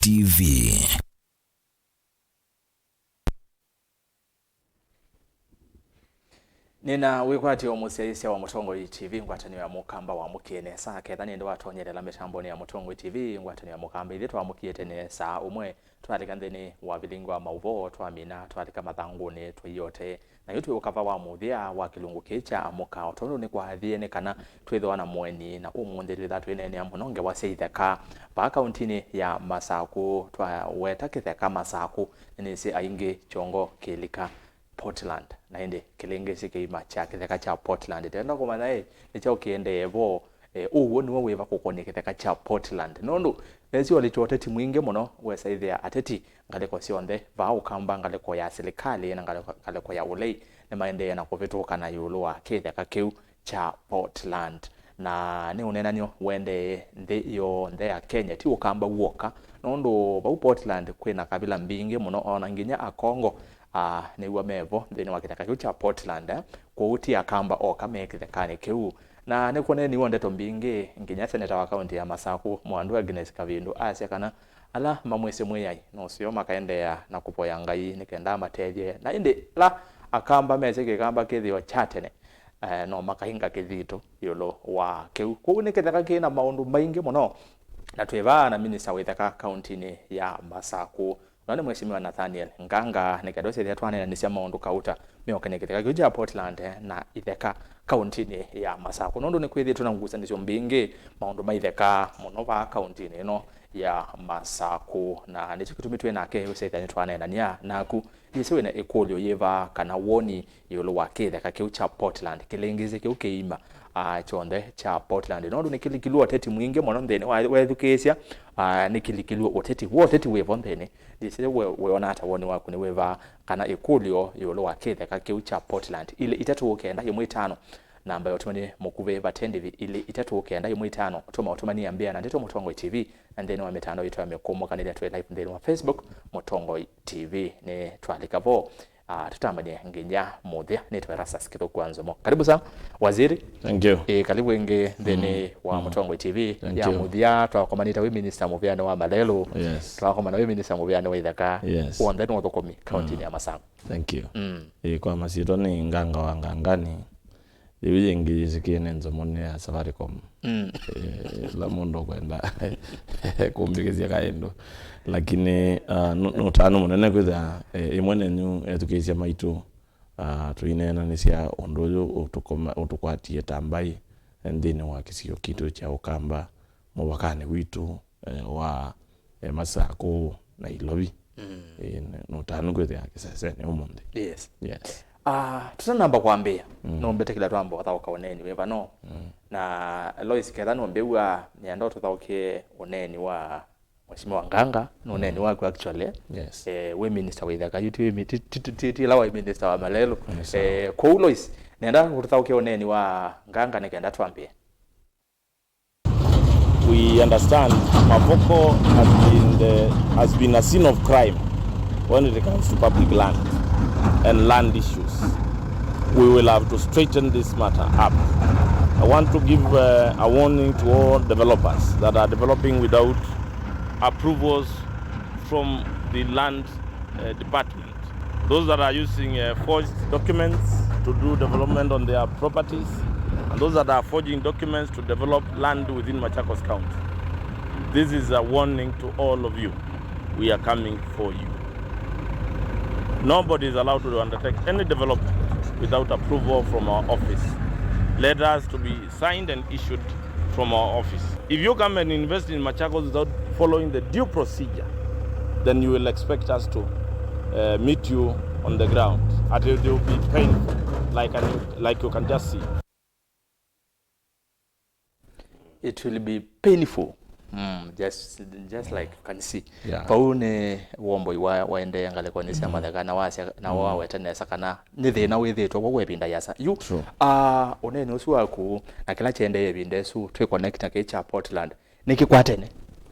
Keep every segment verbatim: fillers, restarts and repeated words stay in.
T V. Nĩna wĩkwatyo mũsyaĩĩsya wa Mũtongoi T V, ngwatanĩo ya Mũkamba wamũkie nesa. Ketha nĩndĩ watonyelela mĩtambonĩ ya Mũtongoi T V, ngwatanĩo ya Mũkamba, ithyĩ twamũkie tene saa ũmwe, twalika nthĩnĩ wa vilingi wa maũvoo, twamina, twalika mathangũnĩ, twĩyote. Na yu twĩ ũkava wa mũthya wa kĩlungu kĩĩ kya Amũka, o tondũ nĩkwaathie nĩ kana twĩthĩwa na mũeni, na ũmũnthĩ twĩtha twĩneenea mũno ngewa sya itheka vaa kauntinĩ ya Masakũ. Twaweta kĩtheka Masakũ, nĩnĩsĩ aingĩ kyongo kĩlika Portland, na ĩndĩ kĩlĩngĩsĩ kĩima kya kĩtheka kya Portland. Twenda kũmanya ĩ, nĩ kyaũ kĩendee vo? E, ũw'o nĩw'o wĩva kũkonĩ kĩtheka kya Portland? Nũndũ nĩsĩ ũlĩ twa ũteti mwingĩ mũno, wesa ĩthĩa ateti ngalĩko syonthe, vaa Ũkamba, ngalĩko ya silikalĩ na ngalĩko, ngalĩko ya ũlei, nĩmaendee na kũvĩtũkana ĩũlũ wa kĩtheka kĩu kya Portland. Na nĩ ũneenany'o ũendee nthĩ yonthe ya Kenya, ti Ũkamba w'oka, nũndũ vau Portland kwĩ na kavila mbingĩ mũno, o na nginya Akongo, a, nĩw'o me vo nthĩnĩ wa kĩtheka kĩu kya Portland, eh. Kwoou ti Akamba oka me kĩthekanĩ kĩu. Na nĩkũneeniwe ndeto mbingĩ, nginya seneta wa kaunti ya Masakũ, Mwandu Agnes Kavindu, asya kana ala mamwĩsĩ Mwĩai nũseo makaendeea na kũvoya Ngai nĩ kenda amatethye, na ĩndĩ ala Akamba mesĩ kĩkamba kĩthĩo kya tene, eh, no makainga kĩthitũ ĩũlũ wa kĩu. Kwoou nĩ kĩtheka kĩ na maũndũ maingĩ mũno, na twĩ vaa na minista wa itheka kauntinĩ ya Masakũ, na nĩ Mheshimiwa Nathaniel Nganga, nĩ kenda ũsethĩa twaneenanĩsya maũndũ kauta meũkany'a kĩtheka kĩu kya Portland, eh, na itheka kauntinĩ ya Masakũ, nũndũ nĩkwĩthĩĩtwe na ngusanĩsyo mbingĩ, maũndũ ma itheka mũno vaa kauntinĩ ĩno ya Masakũ, na nĩkyo kĩtumi twĩ nake ũsethĩa nĩtwaneenania naku. Yĩsĩ wĩna ĩkũlyo yĩva kana woni ĩũlũ wa kĩtheka kĩu kya Portland, kĩlĩngĩsĩ kĩu kĩima, ah, kyonthe kya Portland, nũndũ nĩkĩlikilw'e ũteti mwingĩ mũno nthĩnĩ wa wethukĩĩsya, ah, nĩkĩlikilw'e ũteti. W'o ũteti wĩvo nthĩnĩ? Yĩsĩ we, wĩona ata, woni waku nĩ wĩva kana ĩkũlyo ĩũlũ wa kĩtheka kĩu kya Portland? Ilĩ itatũ kenda ĩmwe itano, namba ya ũtũmani mũkuvĩ vate ndivi, ilĩ itatũ kenda ĩmwe itano, tũma ũtũmani ambĩa na ndeto Mũtongoi T V, na nthĩnĩ wa mĩtandao yitũ ya mĩkũmũkanĩlya twĩ live nthĩnĩ wa Facebook, Mũtongoi T V. Nĩ twalika vo, ah, tũtambanie nginya mũthya. Nĩtwa Erastus Kĩthũku wa Nzomo. Karibu sana, Waziri. Thank you. Ĩ, karibu ĩngĩ nthĩnĩ wa Mũtongoi T V. Thank you. Ya mũthya, twakomanĩte wĩ minista mũvĩanĩ wa malelũ. Yes. Twakomana wĩ minista mũvĩanĩ wa itheka. Yes. W'onthe nĩ ũthũkũmi kauntinĩ ya Masakũ. Thank you. Mm. Ĩ, kwa masyĩtwa nĩ Nganga wa Ngangani. Yĩu yĩngĩ yĩsĩkĩe nĩ nzomonĩ ya Safaricom. Mm. Eh, la mũndũ ũkwenda kũmbĩkĩsya kaĩndũ. Lakini, ah, nũ-, nũtanu mũnene kwĩthĩa, eh, ĩmwe nenyu ethukĩĩsya maitũ, ah, tũineenanĩsya ũndũ ũyũ ũtũkoma-, ũtũkwatie ta mbaĩ, eh, nthĩnĩ wa kĩsio kitũ kya Ũkamba, mũvakanĩ witũ, eh, wa, eh, Masakũ na Ilovi. Mm. Eh, n-, nũtanu kwĩthĩa kĩsesenĩ ũmũnthĩ. Yes. Yes. Ah, tũtanamba kwambĩĩa, mm, no mbete kĩla twamba ũthaũka ũneeni wĩ vano. Mm. Na Lois, ketha nũmbĩw'a, nĩenda ũtũthaũkĩe ũneeni wa Mheshimiwa Nganga, nĩ ũneeni, mm, waku actually. Yes. Eh, wĩ minister wa itheka, yu ti wĩ mi-, ti, ti, ti, ti, ti ĩla waĩ minister wa malelũ. Yes, sir. Eh, kwoou Lois, nĩenda ũtũthaũkĩe ũneeni wa Nganga nĩ kenda twambĩe. We understand Mavoko has been the, has been a scene of crime when it comes to public land and land issues. We will have to straighten this matter up. I want to give, uh, a warning to all developers that are developing without approvals from the land, uh, department. Those that are using, uh, forged documents to do development on their properties, and those that are forging documents to develop land within Machakos County. This is a warning to all of you. We are coming for you. Nobody is allowed to undertake any development without approval from our office. Letters to be signed and issued from our office. If you come and invest in Machakos without following the due procedure, then you will expect us to, uh, meet you on the ground. And it will be painful, like, an, like you can just see. It will be painful. Mm, just, just like you can see. Yeah. Vau nĩ wombo iwa waendee ngalĩkonĩ sya, mm, matheka, na wasya, na, mm, waweta nesa kana nĩ thĩna wĩthĩtwe kw'o kwa ĩvinda yasa. Yu, true, ah, ũneeni ũsu waku na kĩla kyaendee ĩvinda ĩsu, twĩ connect na kĩĩ kya Portland, nĩkĩkwatene.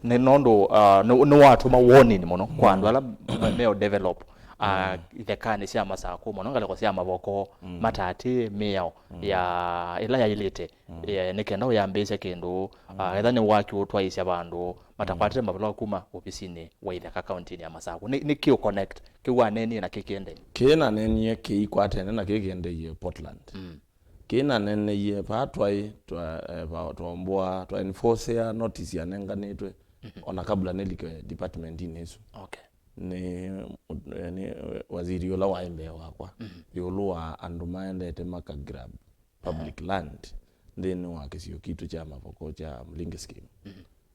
Nĩ nũndũ, ah, nĩ, nĩwatũma warning mũno kwa, mm, andũ ala me, meo develop, ah, ithekanĩ sya Masakũ, mũno ngalĩko sya Mavoko, mataatĩĩe mĩao ya ĩla yaĩlĩte, eh, nĩ kenda ũyambĩĩsya kĩndũ, ah, etha nĩ waki ũtwaĩĩsya vandũ, matakwatĩte mavalũa kuma ovisinĩ wa itheka kauntinĩ ya Masakũ. Nĩ, nĩ kĩ ũ connect kĩu waneenie na kĩkĩendee? Kĩĩ naneenie kĩikwatene na kĩkĩendeie Portland. Kĩĩ naneneie vaa twaĩ twa, eh, va-, twaomboa, twa enforcea notice yanenganĩtwe ona kabla nĩlike departmentinĩ ĩsu. Okay. Nĩ, eh, nĩ waziri ũla waĩ mbee wakwa ĩũlũ wa andũ maendete maka grab public land nthĩnĩ wa kĩsio kitũ kya Mavoko kya Mlingi Scheme.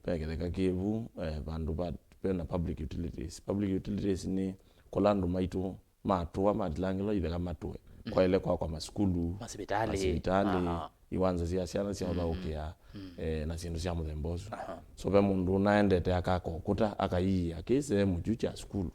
Ve kĩtheka kĩ vu, eh, vandũ va, vena public utilities. Public utilities nĩ kũla andũ maitũ matũa, matilangĩlwa itheka matũe. Kwaĩle kwakwa masukulu, masivitalĩ, masivitalĩ, iwanza sya syana sya ũthaũkĩa, eh, na syĩndũ sya mũthemba ũsu. So ve mũndũ ũnaendete akaka ũkũta, akaiia kĩ sehemu kyu kya sukulu.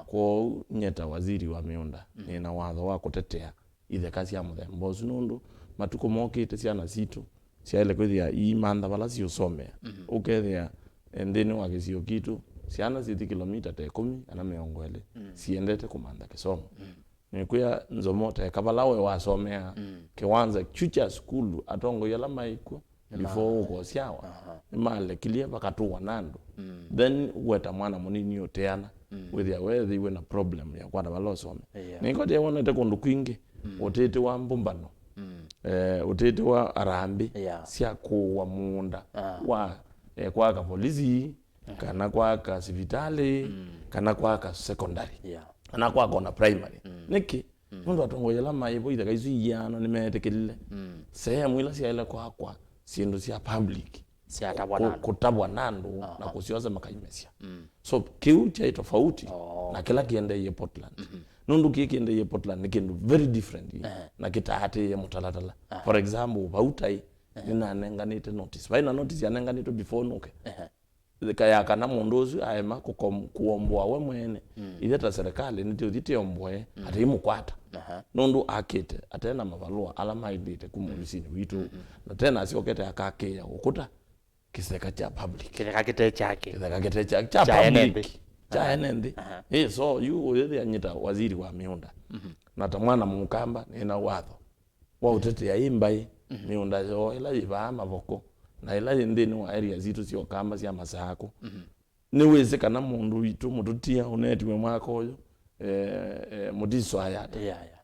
Kwoou nyie ta waziri wa mĩũnda, nĩna watho wa kũtetea itheka sya mũthemba ũsu, nũndũ matukũ mokĩte syana sitũ syaĩle kwĩthĩa iimantha vala siũsomea. Ũkethĩa, eh, nthĩnĩ wa kĩsio kitũ, syana sithi kĩlomita ta ĩkũmi kana mĩongo ĩlĩ siendete kũmantha kĩsomo. Nĩkwĩa nzomo ta eka vala we wasomea, kĩwanza kyu kya sukulu, atongoi ala maĩ kw'o before ũkosyawa, nĩmalekilye vakatũwa na andũ. Then weta mwana mũnini ũteana, wĩthĩa weethĩiwe na problem ya kwata vala ũsome. Yeah. Nĩkotie wonete kũndũ kwingĩ ũtĩtĩ wa mbũmbano, eh, ũtĩtĩ wa harambĩ sya kũũa mũũnda wa, eh, kwaka polisi, kana kwaka sivitalĩ, kana kwaka secondary, kana kwaka ona primary. Nĩkĩ? Nũndũ atongoi ala maĩ vo itheka isu iana nĩmeetĩkĩlile sehemu ila syaĩle kwakwa syĩndũ sya public syatavwa na andũ, kũtavwa na andũ na kũsyosa makaimesya. So kĩu kyaĩ tofauti na kĩla kĩendeeie Portland. Nũndũ kĩĩ kĩendeeie Portland nĩ kĩndũ very different na kĩtaatĩĩe mũtalatala. For example, vau taĩ nĩnanenganĩte notice. Vaĩ na notice yanenganĩtwe before nũke. Ka-, ya kana mũndũ ũsu aema kũkom-, kũomboa we mwene. Ithe ta serikali nĩtĩũthi tĩomboe, ataimũkwata. Nũndũ akĩte ate na mavalũa ala maĩlĩte kuma ovisinĩ witũ. Na tena asyokete akakĩĩa ũkũta kĩseka kya public. Kĩtheka kĩte kyake. Kĩtheka kĩte kya, kya public. Kya ene nthĩ. Kya ene nthĩ. Ĩ, so yu ũyĩthĩa nyita waziri wa mĩũnda. Na ta mwana mũkamba nĩna watho wa ũtetea ĩ mbaĩ, mĩũnda yoo ĩla yĩ vaa Mavoko, na ĩla yĩ nthĩnĩ wa area sitũ sya Ũkamba sya Masakũ. Nĩwĩsĩ kana mũndũ witũ mũtũtia ũnetiwe mwaka ũyũ, eh, eh, Mutiso Ayata. Yeah, yeah.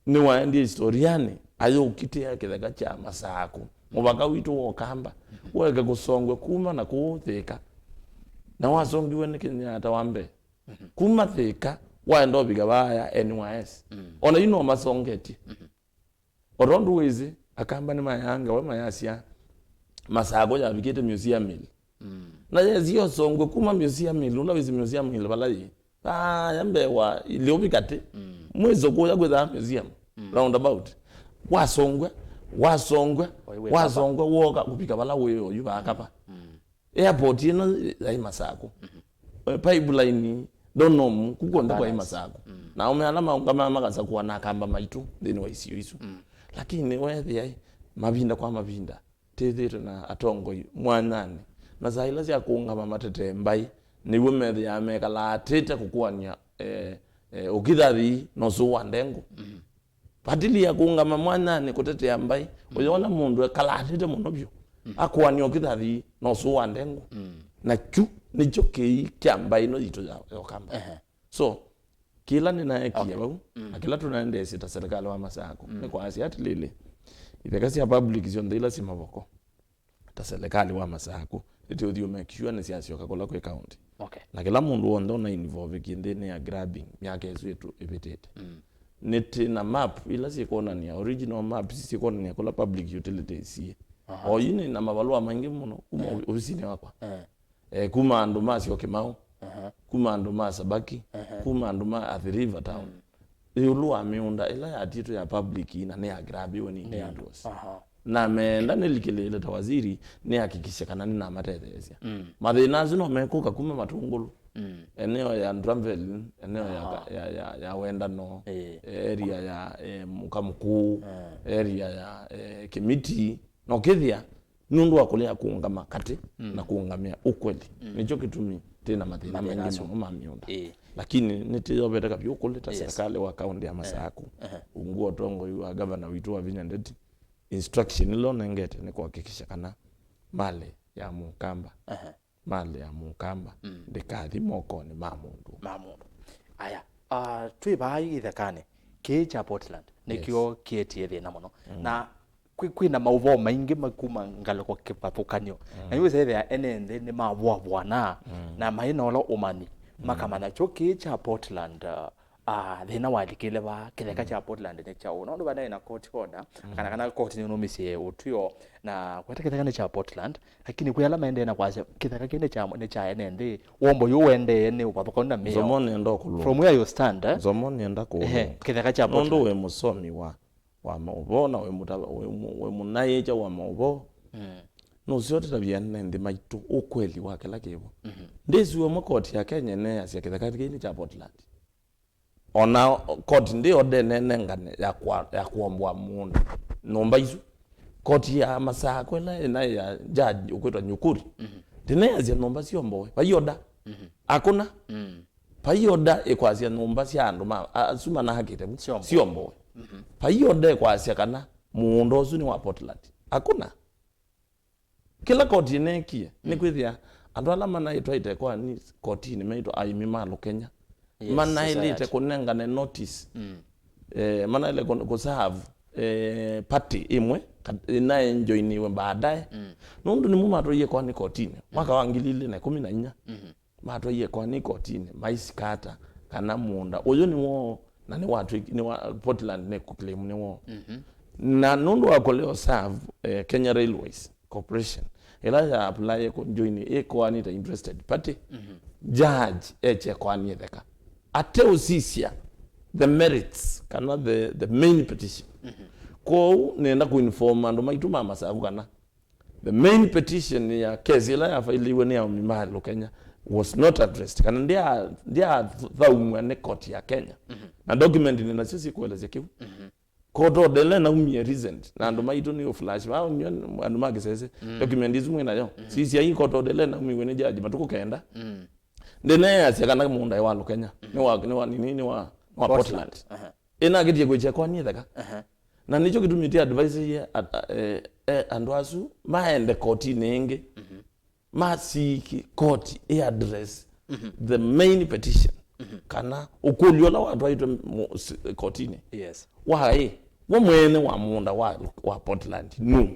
Nĩwaendie historianĩ, ayũkitĩa kĩtheka kya Masakũ. Mũvaka witũ wa Ũkamba, weke kũsongwe kuma na kũu Thĩka. Na wasongiwe nĩ Kenyatta wa mbee. Kuma Thĩka, waenda ũvika vaya N Y S. Ona yu no masongetye. O tondũ wĩsĩ, Akamba nĩmayaa ngawa mayasya, Masakũ yavikĩte Museum Hill. Na yesi yosongwe kuma Museum Hill, ũla wĩsĩ Museum Hill vala yĩ. Vaya mbee wa iliũvi katĩ. Mwĩso kũya kwĩthaa museum. Roundabout. Wasongwe, wasongwe, wasongwe, woka kũvika vala wĩ oyu vaakava. Airport ĩno yaĩ Masakũ. Eh, pipeline, Donholm, ku kw'onthe kwaĩ Masakũ. Na aũme ala maũngamaa makasakũa na Akamba maitũ nthĩnĩ wa isio isu. Lakini weethĩa, ĩ, mavinda kwa mavinda, tĩthĩtwe na atongoi mwanyanĩ. Na saa ila sya kũũngama matetee mbaĩ, nĩw'o methĩaa mekalaatĩte kũkũany'a, eh, eh, ũkithathi na ũsũũ wa ndengũ. Vatilia kũũngama mwanyanĩ kũtetea mbaĩ, ũyona mũndũ ekalaatĩte mũno vyũ, akũany'a ũkithathi na ũsũũ wa ndengũ. Na kyu nĩkyo kĩi kya mbaĩ ĩno yitũ ya, ya Ũkamba. So, kĩla nĩnaekie vau, na kĩla tũnaendeesye ta serikali wa Masakũ, nĩ kwasya atĩlĩlĩ, itheka sya public syonthe ila syĩ Mavoko, ta serikali wa Masakũ, nĩtũũthi make sure nĩsyasyoka kũla kwĩ county. Okay. Na kĩla mũndũ w'onthe ũna involveki nthĩnĩ ya grabbing myaka ĩsu ĩtũ ĩvĩtĩte. Nĩtĩ na map ila syĩkwonania, original maps syĩkwonania kũla public utilities syĩ. O yu nĩ na mavalũa maingĩ mũno kuma ovisinĩ wakwa. Eh, kuma andũ ma Syokimau, kuma andũ ma Sabaki, kuma andũ ma Athi River Town. Ĩũlũ wa mĩũnda ĩla yatiĩtwe ya public na nĩyagrabiwe nĩ individuals. Na meenda nĩlikĩlĩĩle ta waziri, nĩhakikishe kana nĩnamatetheesya. Mathĩna asu no mekũka kuma Matũngũlũ, eneo ya Ndramville, eneo ya, ya, ya, ya Wendano, area ya, eh, Mũka Mũkũũ, area ya, eh, Kĩmiti, na ũkĩthĩa nũndũ wa kũlea kũũngama katĩ na kũũngamĩa ũkweli. Nĩkyo kĩtumi twĩ na mathĩna maingĩ mũno ma mĩũnda. Ĩĩ. Lakini nĩtĩyovete kavyũ kũlĩ ta Yes. serikali wa kaũntĩ ya Masaku. Ehe. Ungu wa ũtongoi wa gavana witũ Wavinya Ndeti, instruction ila ũnengete nĩ kuhakikisha kana mali ya Mũkamba, Ehe. mali ya Mũkamba Mm. ndĩkathi mokonĩ ma mũndũ. Ma mũndũ. Aya, uh, twĩ vaa ithekanĩ, kĩĩ kya Portland nĩkyo Yes. kĩetie thĩna mũno. Mm. Na kwĩ, kwĩ na maũvoo maingĩ makuma ngalĩko kĩvathũkany'o. Mm. Na yu wĩsethĩa ene nthĩ nĩ mavũavũana Mm. na maĩ na ũla ũmanyi. Mm. Makamanya kyo kĩĩ kya Portland, uh, Ah, thĩna walikile va kĩtheka kya Portland nĩ kyaũ? Nũndũ vanaĩ na court order, kana, kana court nĩnũmĩsye ũtw'ĩo na kweta kĩtheka nĩ kya Portland, lakini kwĩ ala maendee na kwasya kĩtheka kĩĩ nĩ kya, nĩ kya ene nthĩ, wombo yu ũendee nĩ ũvathũkanu na mĩao. Nzomo nĩenda ũkũlũnga. From where you stand, eh? Nzomo nĩenda Ehe, kũlũnga. Kĩtheka kya Nũndũ Portland. Wĩ mũsomi wa, wa maũvoo na wĩ mũta-, wĩ mũ-, wĩ mũnaĩĩkya wa maũvoo. Mm. Nũseo tũtavye ene nthĩ maitũ ũkweli wa kĩla kĩvo. Mhm. Ndĩsiwe mwa koti ya Kenya ĩneasya kĩtheka kĩĩ nĩ kya Portland. Ona koti ndĩ order ĩnenengane ya kwa, ya kuomboa mũũnda, nyũmba isu. Koti ya Masaku ĩla ĩnaĩ ya judge ũkwĩtwa Nyukuri, Mhm. ndĩneasya nyũmba siombowe. Vai order. Mhm. Hakuna. Mm. Vai order ĩkwasya nyũmba sya andũ ma, a-, asu manahakĩte vu, Siombowe. siombowe. Mhm. Vai order ĩkwasya kana mũũnda ũsu nĩ wa Portland. Hakuna. Kĩla koti ĩneekie, nĩ Mm. kwĩthĩa andũ ala manaĩtwaĩte ĩkoani kotinĩ meĩtwa aĩmi ma Lũkenya, Yes, manaĩlĩte society. kũnengane notice. Mm. Eh, manaĩle kũ-, kũserve, eh, party ĩmwe kat-, ĩnaenjoiniwe baadaye. Mm. Nũndũ nĩmo matwaie ĩkoani kotinĩ mwaka wa ngili ilĩ na ĩkũmi na inya. Mhm. Matwaie ĩkoani kotinĩ, maisikata kana mũũnda ũyũ nĩ woo, na nĩ wa, nĩ wa Portland nĩ kũclaim nĩ woo. Mhm. Na nũndũ wa kũlea serve, eh, Kenya Railways Corporation, ĩla ya apply kũjoin ĩkoani ta interested party, Mhm. judge ekye ĩkoani ĩtheka ateũsisya the merits kana the, the main petition. Mhm. Kwoou nĩenda kũinform andũ maitũ ma Masaku kana The main petition ya case ĩla yafailiwe nĩ aũmi ma Lũkenya was not addressed, kana ndya-, ndyathaumw'a nĩ koti ya Kenya. Mhm. Na document nĩ nasyo sikũelesya kĩu. Mhm. Court order ĩla naumie recent, na andũ maitũ nĩ ũflash. Vaa ũnywe andũ ma kĩsese, Mm. document isu mwĩ nayo. Mhm. Sisya hii court order ĩla naumiwe nĩ judge matukũ kenda. Mm. Ndĩneasya kana mũũnda wa Lũkenya, nĩ wa, nĩ wa nini, nĩ wa, nĩ wa Portland. Portland. Aha. Ĩnakĩtie kwĩkya ĩkoani ĩtheka. Aha. Na nĩkyo kĩtumi tĩ advise ye at-, a-, eh, eh, andũ asu maende kotinĩ ĩngĩ. Mhm. Masiki koti ĩ address Mhm. the main petition. Mhm. Kana ũkũlyo ũla watwaĩtwe mu-, s-, kotinĩ. Yes. Waĩ, we mwene wa mũũnda wa, wa Portland nũ?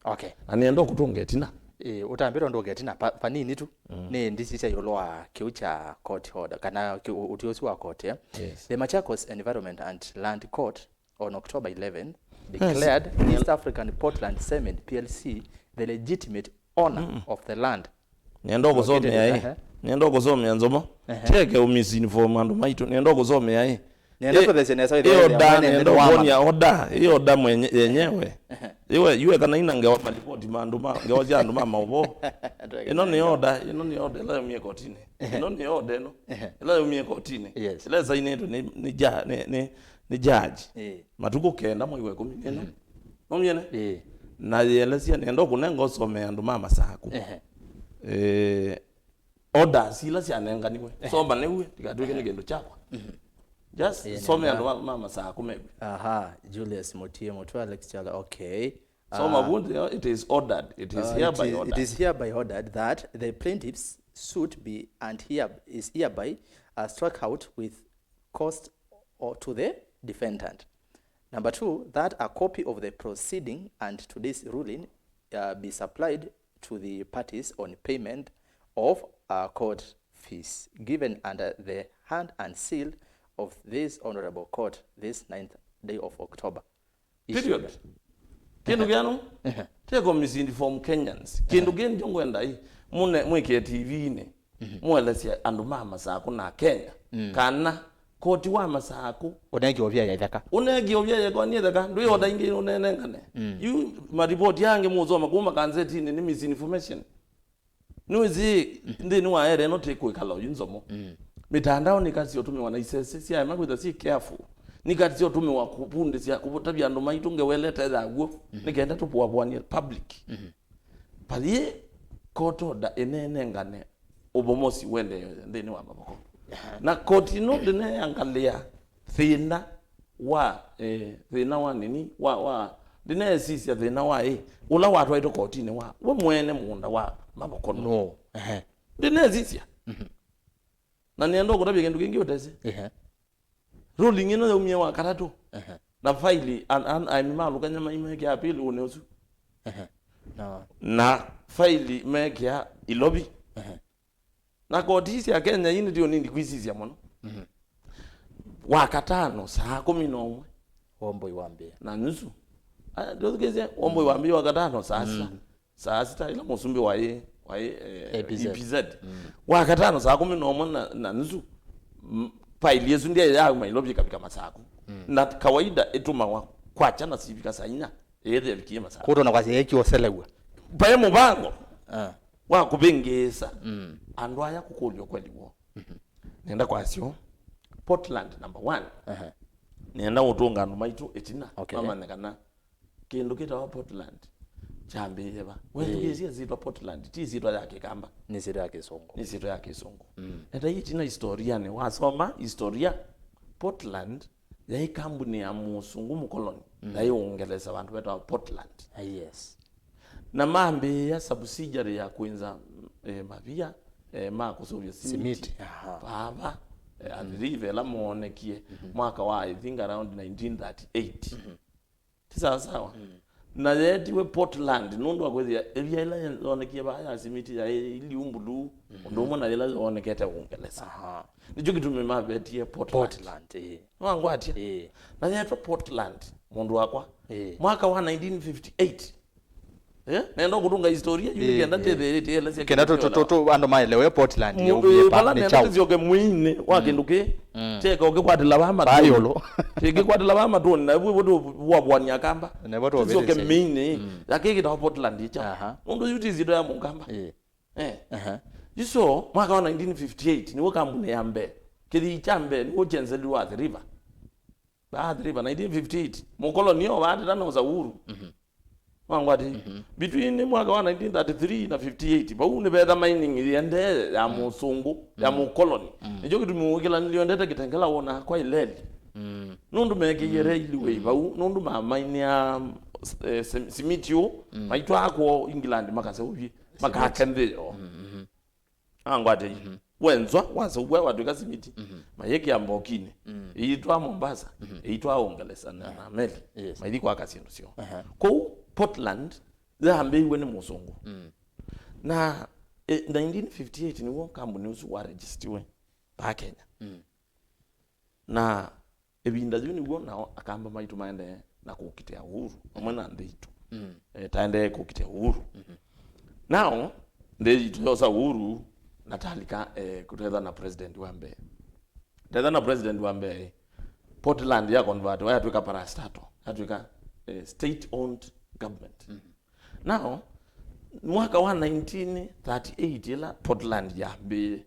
Okay. Na nĩenda kũtũnga ĩtina. Ĩ, ũtambĩtwe ndũnga ĩtina pa-, panini tu. Mm. Nĩ ndisisya ĩũlũ wa kĩu kya court order, kana kĩ-, ũ-, ũtwi ũsu wa court, eh? Yes. The Machakos Environment and Land Court on October eleven Yes. declared East African Portland Cement P L C the legitimate owner Mm. of the land. Nĩenda ũkũsomea Located, ĩ. ehe. Nĩenda ũkũsomea Nzomo. Ehe. Teke ũmisinform andũ maitũ. Nĩenda ũkũsomea ĩ. Nenda Ĩ-, kũthesya nesa ĩ wĩthĩa oda, mwene nenda nĩ wa ũkwonia ma. Oda, ĩ oda mwenye-, yenyewe. Iwe, iwe kana ina ngewa malipoti ma andũ ma, ngewa sya andũ ma maũvoo. Ĩno nĩ oda, ĩno nĩ oda ĩla yaumie kotinĩ. Ĩno nĩ oda ĩno. Ĩla yaumie kotinĩ. Yes. Ĩla ĩsainĩtwe nĩ, nĩ ja-, nĩ, nĩ, nĩ judge. Ĩĩ. Matukũ kenda mwei wa ĩkũmi nĩ ĩno. Mm. Nomyene? Ĩĩ. Na yĩelesya nenda ũkũnenga ũsomea andũ ma Masaku. Ehe. Eh, orders ila syanenganiwe. Ehe. Soma nĩw'e, ndikatw'ĩke nĩ kĩndũ kyakwa. Mhm. Just Ĩĩ, some nenda. Andũ ma, ma Masaku mew'e. Aha, Julius Mutie Mutwa, lecturer, okay. Soma Uh, vundi, it is ordered, it is uh, hereby it is, ordered. It is hereby ordered that the plaintiff's suit be and here, is hereby, uh, struck out with cost or to the defendant. Number two, that a copy of the proceeding and today's ruling, uh, be supplied to the parties on payment of, uh, court fees given under the hand and seal of this honorable court this ninth day of October. Period. Kĩndũ kĩano, teko misinform Kenyans. Kĩndũ kĩngĩ ngwenda ĩ, mune, mwĩkĩe T V-inĩ, mwelesye andũ ma Masaku na Kenya, kana koti wa Masaku ũnengi ovia ya itheka. Ũnengi ovia ya ĩkoani ĩtheka, ndwĩ oda ingĩ ũnenengane. Yu maripoti angĩ mũsoma kuma kanzetinĩ nĩ misinformation. Nĩwĩsĩ, nthĩnĩ wa era ĩno tĩkwĩkala oyu Nzomo. Mĩtandao nĩkatĩsya ũtũmĩwa na isese syaema kwĩtha syĩ careful. Nĩkatĩsya ũtũmĩwa kũvundĩsya, kũtavya andũ maitũ ngewa ĩla ĩte ya w'o, nĩ kenda tũvũavũanie public. Pathĩ court order ĩnenengane ũvomosi ũendee nthĩnĩ wa Mavoko. Na koti ĩno ndĩneangalĩa thĩna wa, eh, thĩna wa nini, wa, wa, ndĩneesisya thĩna wa ĩ, ũla watwaĩtwe kotinĩ wa we mwene mũũnda wa Mavoko nũũ. Nũũ? Ehe. Ndĩneesisya. Mhm. Na nĩenda ũkũtavya kĩndũ kĩngĩ ũtesĩ. Ehe. Ruling ĩno yaumie wa katatũ. Ehe. Na faili, an, an, aĩmi ma Lukany'a maimekĩa appeal ũnĩ ũsu. Ehe. Na, na faili mekĩa Ilovi. Ehe. Na koti sya Kenya ii nĩtio nini kwisisya mũno. Mhm. Wa katano saa kũmi na ũmwe. Womboi wambĩĩa. Na nusu. Aya, ndũthukĩĩsye, womboi wambĩĩa wa katano saa sita. Mm. Saa sita ila mũsumbĩ waĩ, waĩ, eh, E P Z. E P Z. Mm. Wa katano saa kũmi na ũmwe na, na nusu, m-, faili ĩsu ndyaĩ yauma Ilovi ĩkavika Masaku. Mm. Na kawaida ĩtũmawa kwakya na sivika saa inya, ĩĩthĩa ĩvikie Masaku. Kũtona kwasya ĩkĩoselew'a. Vaĩ mũvango, ah, wa kũvĩngĩĩsa, mm, andũ aya kũkũlya ũkweli woo. Mhm. Nenda kwasyo, Portland number one. Aha. Nenda ũtũnga andũ maitũ ĩtina, okay, mamanye kana kĩndũ kĩtawa Portland kyambĩĩe va? Ĩĩ. Wethukĩĩsye ĩsyĩtwa Portland, ti ĩsyĩtwa ya Kĩkamba. Nĩ ĩsyĩtwa ya Kĩsũngũ. Nĩ ĩsyĩtwa ya Kĩsũngũ. Mm. Eta ĩtina historianĩ, wasoma historia, Portland yaĩ kambuni ya mũsũngũ mũkoloni, mm, yaĩ Ũngelesa, vandũ vetawa Portland. Ah, yes. Na mambĩĩa subsidiary ya kwĩnza, eh, mavia, eh, ma kũsũvya simiti. Simiti, aha. Vava, eh, Athi River, ĩla moonekie, mhm, mwaka wa, I think, around nineteen thirty-eight. Mhm. Ti sawa sawa? Mm. Na yeetiwe Portland nũndũ wa kwĩthĩa ĩvia ĩla yoonekie vaa ya simiti yaĩ ĩliu mbuluu, mhm, ũndũ ũmwe na yĩla yoonekete Ũngelesa. Aha. Nĩkyo kĩtumi mavetie Portland. Portland, ĩĩ. Nĩwangwatya? Ĩĩ. Na yeetwa Portland, mũndũ wakwa. Ĩĩ. Mwaka wa nineteen fifty-eight. Eh? Nenda kũtũnga historia, yu, ĩĩ, nĩkenda, ĩĩ, ndĩthĩĩtye elesya kenda kĩndũ tũ-, tũ-, kĩonawa, tũ-, andũ maelewe Portland, mm, yaumie, ĩĩ, pa, vala nĩ nenda kyaũ. Tũsyoke mwĩinĩ wa, mm, kĩndũ kĩĩ. Mm. Kyeka ũkĩkwatĩla vaa matũnĩ. Vaa ĩũlũ. Kĩkĩkwatĩla vaa matũnĩ, na vu, vu, vuavũania Kamba. Nĩvo tũsyoke tũvĩtĩsye mĩinĩ. Mm. Ya kĩkĩtawa Portland ĩ kyaũ. Aha. Nũndũ yu ti ĩsyĩtwa ya Mũkamba. Ĩĩ. Eh. Aha. Yu so, mwaka wa nineteen fifty-eight, nĩw'o kambuni ya mbee. Kĩthii kya mbee, nĩw'o kyenzeliwe Athi River. Athi River, nineteen fifty-eight. Mũkoloni o vaatĩta nosa uhuru. Mhm. Wangwati? Mhm. Between mwaka wa nineteen thirty-three na fifty-eight, vau nĩ vetha mining yendee ya, mm, mũsũngũ, ya, mm, mũkoloni. Mm. Nĩkyo kĩtumi ũkĩlanĩlyo ndete Kitengela wona kwa ileli. Mm. Nũndũ mekĩie, mm, railway, mm, vau, nũndũ mamainĩa, eh, sim-, simiti ũũ, mm, maitwaa kwoo England makaseũvye, makake nthĩ yoo. Mm, mhm. Angwate. Mhm. Wenzwa, waseũvw'a watw'ĩka simiti. Mhm. Mayĩkĩa mbokinĩ. Mm. Ĩitwaa Mombasa, mhm, ĩitwaa Ũngelesa na, aha, na meli. Yes. Maithi kwaka syĩndũ syoo. Aha. Kũu Portland, yambĩĩiwe nĩ mũsũngũ. Mm. Na, eh, nineteen fifty-eight nĩw'o kambuni ũsu waregistiwe vaa Kenya. Mm. Na ĩvinda yĩu nĩw'o nao Akamba maitũ maendee na kũkitĩa uhuru, vamwe na nthĩ itũ. Mm. Eh, taendee kũkitĩa uhuru. Mhm. Nao, nthĩ itũ yosa uhuru, na talika, eh, kũtetha na president wa mbee. Tetha na president wa mbee, Portland ya convert, yatw'ĩka parastatal, yatw'ĩka, eh, state owned government. Mhm. Now, mwaka wa nineteen thirty-eight, ĩla Portland yambĩĩe,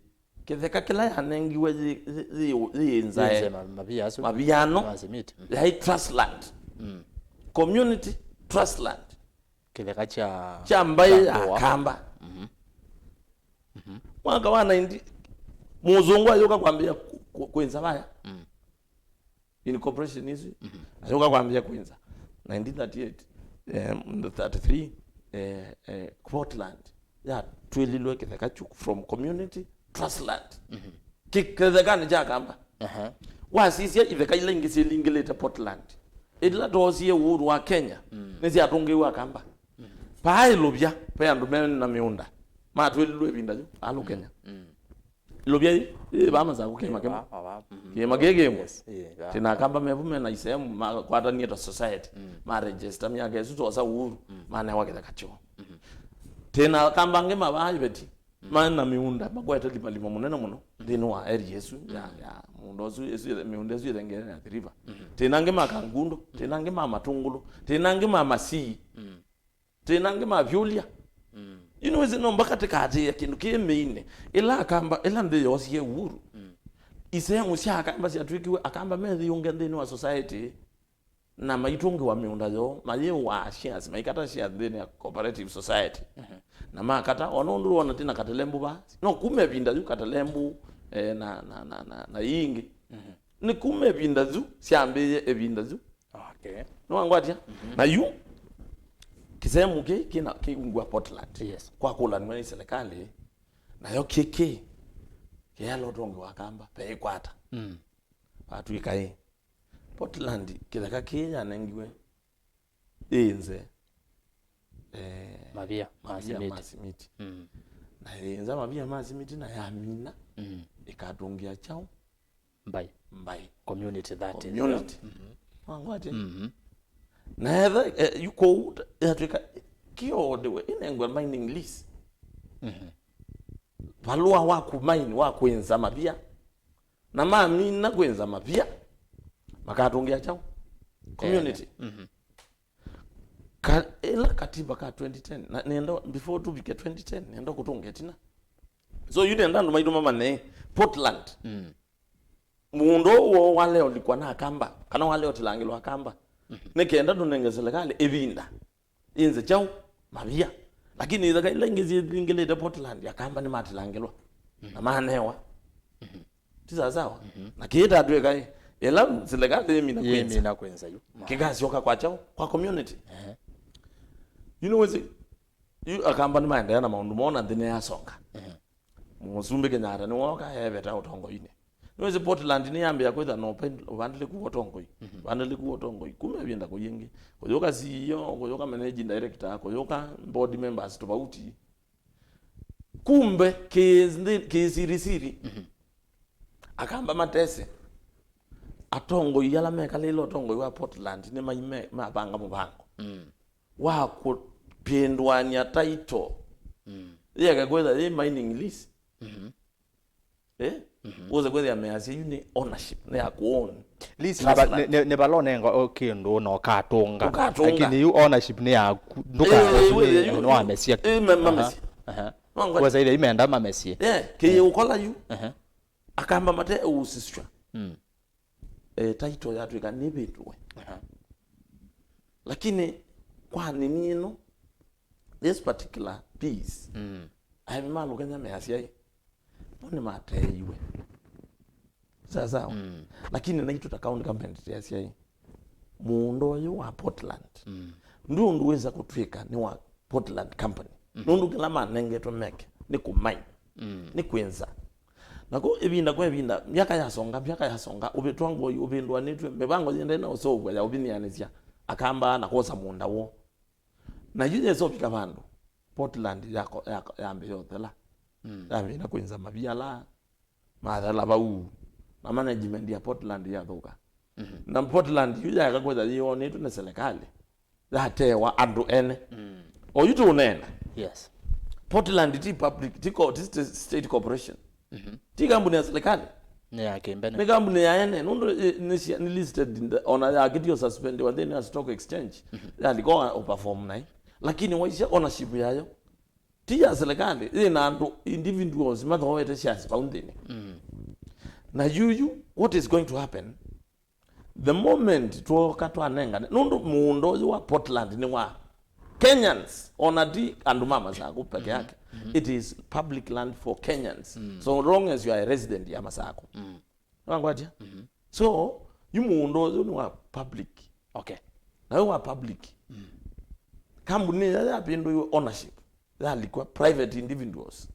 kĩtheka kĩla yanengiwe yĩ, yĩ, yĩ, yĩnzae, yĩnzae ma-, mavia asu, maviano, ma simiti. Mm. Yaĩ trust land. Mm. Community trust land. Kĩtheka kya, kya mbaĩ ya Ndũa. Kamba. Mhm. Mhm. Mwaka wa nineteen, mũzungu ayũka kwambĩĩa ku-, ku-, kwĩnza vaya. Mm. Incorporation isu, mhm, ayũka kwambĩĩa kwĩnza. Nineteen thirty-eight, eh, thirty-three, eh, eh, Portland yatw'ĩlilwe kĩtheka kyu from community trust land. Mhm. Kĩ-, kĩthekanĩ kya Kamba. Aha. Wasisya itheka ila ingĩ syĩlingĩlĩte Portland. Ila toosie uhuru wa Kenya, mm, nĩsyatũngĩiwe Akamba. Mm. Paa ĩlũvya, ve andũ me na mĩũnda. Matwĩlilwe ĩvinda yu, alũ Kenya. Mm. Ĩlũvya yĩ, yĩ vaa Masaku kĩĩma kĩmwe. Vaa, vaa, vaa. Mhm. Kĩĩma kĩĩ kĩmwe. Yes, yeah, yeah. Tĩna Akamba mevu me na isehemu makwatanĩe ta society. Mm. Ma register myaka ĩsu twosa uhuru, mm, manewa kĩtheka kyoo. Mhm. Tĩna Akamba angĩ mavaa iveti. Mm. Maĩ na mĩũnda, makwete limalima mũnene mũno, mm, nthĩnĩ wa area ĩsu ya, mm, ya mũũnda ũsu, ĩsu ĩthe-, mĩũnda ĩsu ĩthengeene na Athi River. Mm. Tĩna angĩ ma Kangundo, mm, tĩna angĩ ma Matũngũlũ, tĩna angĩ ma Masii. Mm. Tĩna angĩ ma Vyũlya. Mm. Yu nĩwĩsĩ no mpaka tĩkatĩĩa kĩndũ kĩ mĩinĩ. Ĩla Akamba, ĩla nthĩ yoosie uhuru, mm, isehemu sya Akamba syatw'ĩkiwe Akamba methĩũnge nthĩnĩ wa society. Na maitũngĩwa mĩũnda yoo, mayĩũaa shares, maikata shares nthĩnĩ ya cooperative society. Mhm. Na makata, ona ũndũ wona ti na Katelembu vaa. No kuma ĩvinda yu Katelembu, eh, na, na, na, na, na ii ingĩ. Mhm. Nĩ kuma ĩvinda yu syambĩĩe ĩvinda yu. Okay. Nĩwangwatia? Mhm. Na yu, kĩsemu kĩĩ kĩna kĩungwa Portland. Yes. Kwakũlanw'a nĩ serikali, nayo kĩkĩ kĩyala ũtongi wa Kamba, peĩkwata. Mm. Vatw'ĩka ĩ, Portland kĩtheka kĩĩ yanengiwe ĩnze, eh, Mavia ma mavia ma simiti. Simiti. Mm. Na ĩnza mavia ma simiti na yamina, mm, ĩkatũngĩa kyaũ? Mbai. Mbai. Community that is. Community. Mhm. Wangwatia? Mhm. Na etha, eh, yu kũu yatw'ĩka kĩodewe ĩnengwe mining lease. Mhm. Valũa wa kũmaini wa kwĩnza mavia. Na mamina kwĩnza mavia, makatũngĩa kyaũ? Community. Mhm. Ka, ĩla katiba ka twenty ten, na nenda, before tũvike twenty ten, nenda kũtũnga ĩtina. So, yu nenda andũ maitũ mamanye, Portland. Mm. Mũũnda ũũ woo waleolikwa na Akamba, kana waleotilangĩlwa Akamba. Mhm. Nĩ kenda tũnenge serikali ĩvinda. Inze kyaũ? Mavia. Lakini ithaka ila ingĩ syĩthingĩlĩte Portland, Akamba nĩmatilangĩlwa. Mhm. Na manewa. Mhm. Ti sawa sawa? Mhm. Na kĩĩ tatwĩka ĩ, ĩla serikali yĩmina kwĩnza, yĩmina kwĩnza yu. Kĩkasyoka kwa kyaũ? Kwa community. Ehe. You know, wĩsĩ, yu Akamba nĩmaendeea na maũndũ moo na nthĩ nĩyasonga. Ehe. Mũsumbĩ Kenyatta nĩwooka eveta ũtongoinĩ. Nĩwĩsĩ Portland nĩyambĩĩa kwĩtha na ũpen-, ũvandĩlĩku wa ũtongoi. Mhm. Ũvandĩlĩku wa ũtongoi. Kuma ĩvinda kũyĩngĩ. Kũyũka C E O, kũyũka managing director, kũyũka board members tofauti. Kumbe, kĩĩ nthĩ-, kĩĩ sirisiri. Mhm. Akamba matesĩ. Atongoi ala mekalĩle ũtongoi wa Portland nĩmaime-, mavanga mũvango. Mm. Wa kũpindũania title. Mm. Yeke kwĩtha yĩ mining lease. Mhm. Eh? Mhm. Ũze kwĩthĩa measya yu nĩ ownership, nĩ ya kũ-own. Lease nĩ va-, nĩ, nĩ, nĩ vala ũnenga o kĩndũ na ũkatũnga. Ũkatũnga. Lakini yu ownership nĩ yaku. Eh, ndũka-, eh, wĩthĩa yu, nĩwamesya. Eh, ma-, mamesya. Aha, aha. Wangwa- Kwesa ile imenda mamesye. Eh, kĩĩ ũkola yu. Aha. Akamba mate ũsisya. Mm. Eh, title yatw'ĩka nĩvĩndũe. Aha. Lakini kwa nini ĩno, this particular piece, mm, aĩmi ma Lũkenya measya ĩ, mo nĩmateiwe. Sawa sawa? Mm. Lakini naitũ ta county government tũyasya ĩ, mũũnda ũyũ wa Portland, mm, ndũ ũndũ wĩsa kũtw'ĩka nĩ wa Portland Company. Mhm. Nũndũ kĩla manengetwe meke nĩ kũmaini, mm, nĩ kwĩnza. Nako ĩvinda kwa ĩvinda, myaka yasonga, myaka yasonga, ũvĩtwa ngoi ũvĩndũanĩtw'e, mĩvango yĩendee na ũseũvw'a ya ũvinyĩanĩsya Akamba na kwosa mũũnda woo. Na yu yesa ũvika vandũ, Portland yako-, yako-, yambĩĩa ũthela. Mm. Yamina kwĩnza maviala, mathela vau, na management ya Portland yathũka. Mhm. Na Portland yu yaeka kwĩtha yĩonetwe nĩ serikali, yatewa andũ ene. Mm. Oyu tũũneena. Yes. Portland ti public, ti co-, ti sta-, state corporation. Mhm. Ti kambuni ya serikali. Nĩ ya kĩmbene. Nĩ kambuni ya ene, nũndũ, eh, nĩ cia-, nĩ listed in the, ona yakĩtio suspendiwa nthĩnĩ ya stock exchange. Mhm. Yalika o perform naĩ. Lakini waisya ownership yayo, ti ya serikali, yĩ na andũ individuals mathoete shares vau nthĩnĩ. Mm. Na yuyu, what is going to happen? The moment twoka twanengane, nũndũ mũũnda ũyũ wa Portland nĩ wa Kenyans, ona ti andũ ma Masaku peke yake. Mm-hmm. It is public land for Kenyans. Mm. So long as you are a resident ya Masaku. Mm. Wangwatia? Mm-hmm. So, yu mũũnda ũyũ nĩ wa public. Okay. Na wĩ wa public. Mm. Kambuni ĩya yapindũiwe ownership, yalikwa private individuals.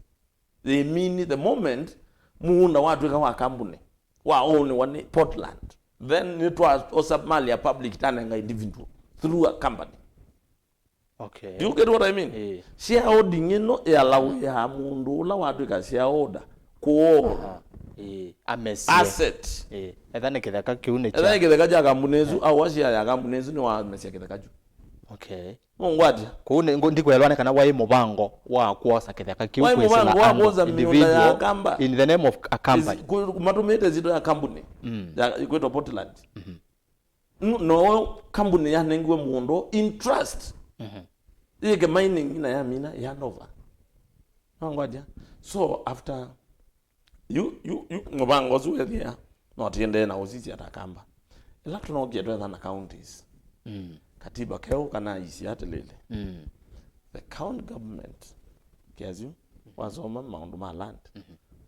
They mean the moment mũũnda watw'ĩka wa kambuni, wa ownwa nĩ Portland, then nĩtwaosa mali ya public tanenga individual through a company. Okay. Do you get what I mean? Eh. Shareholding ĩno ĩalawĩaa mũndũ ũla watw'ĩka shareholder kũoona. Aha. Eh, amesye. Asset. Eh, etha nĩ kĩtheka kĩu nĩ etha nĩ kya kĩtheka kya kambuni ĩsu, eh, au share ya kambuni ĩsu nĩwamesya kĩtheka kyu. Okay. Nũngwatia? Kũu nĩ, ngũ-, ndikwelwa nĩ kana waĩ mũvango wa kwosa kĩtheka kĩu. Waĩ kwĩsĩla mũvango wa andũ, kwosa mĩũnda ya individual, Akamba. In the name of a company. Ĩsi-, ku-, matũmĩĩte ĩsyĩtwa ya kambuni. Mm. Ya, ĩkwĩtwa Portland. Mhm. Nu-, no kambuni yanengiwe mũndũ in trust. Mhm. Yĩke mining na yamina, ya hand over. Nũngwatia? So, after Yu, yu, yu, mũvango ũsu wethĩa, no tũendee na ũsisya ta Akamba. Ĩla tũnookie twetha na counties. Mm. Katiba keũ kana aisye atĩlĩlĩ. Mm. The county government Kiasi, wasoma maũndũ ma land.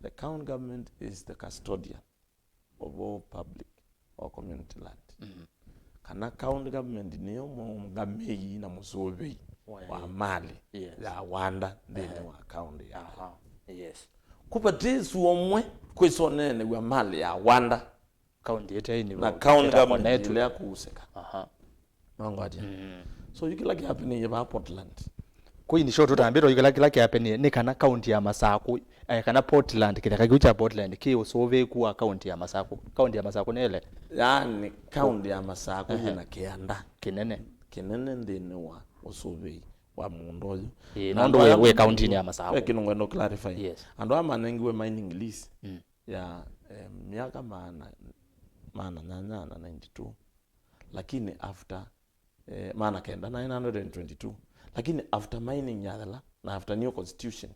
The county government is the custodian of all public or community land. Kana county government nĩyo mũngamĩi na mũsũvĩi Wa- wa mali Yes. ya wanda nthĩnĩ wa county ya. Aha. Yes. Kũvatĩsũ ũmwe kwĩsoneenew'a mali ya wanda County ĩte na involved, county ĩtakonetwe. Government ĩla kũusĩka. Aha. Nongwatia. So yu kĩla kĩapenĩie vaa Portland. Kwĩ in short, ũtambĩtwe yu kĩla, kĩla kĩapenĩie nĩ kana county ya Masakũ, eh, kana Portland, kĩtheka kĩu kya Portland kĩ ũsũvĩĩku wa county ya Masakũ. County ya Masakũ nĩ ĩle? Yaani, county ya Masakũ Ehe. yĩna kĩanda Kĩnene. kĩnene nthĩnĩ wa ũsũvĩi wa mũũnda ũyũ. Ĩĩ, Na nũndũ andũ aya wĩ, wĩ ma- county-inĩ ya Masakũ. Ve kĩndũ ngwenda clarify. Yes. Andũ aya manengiwe mining lease Mm. ya, eh, myaka maana, maana nyanya na ninety-two. Lakini after, eh, maana kenda, nine hundred and twenty-two. Lakini after mining yathela, na after new constitution,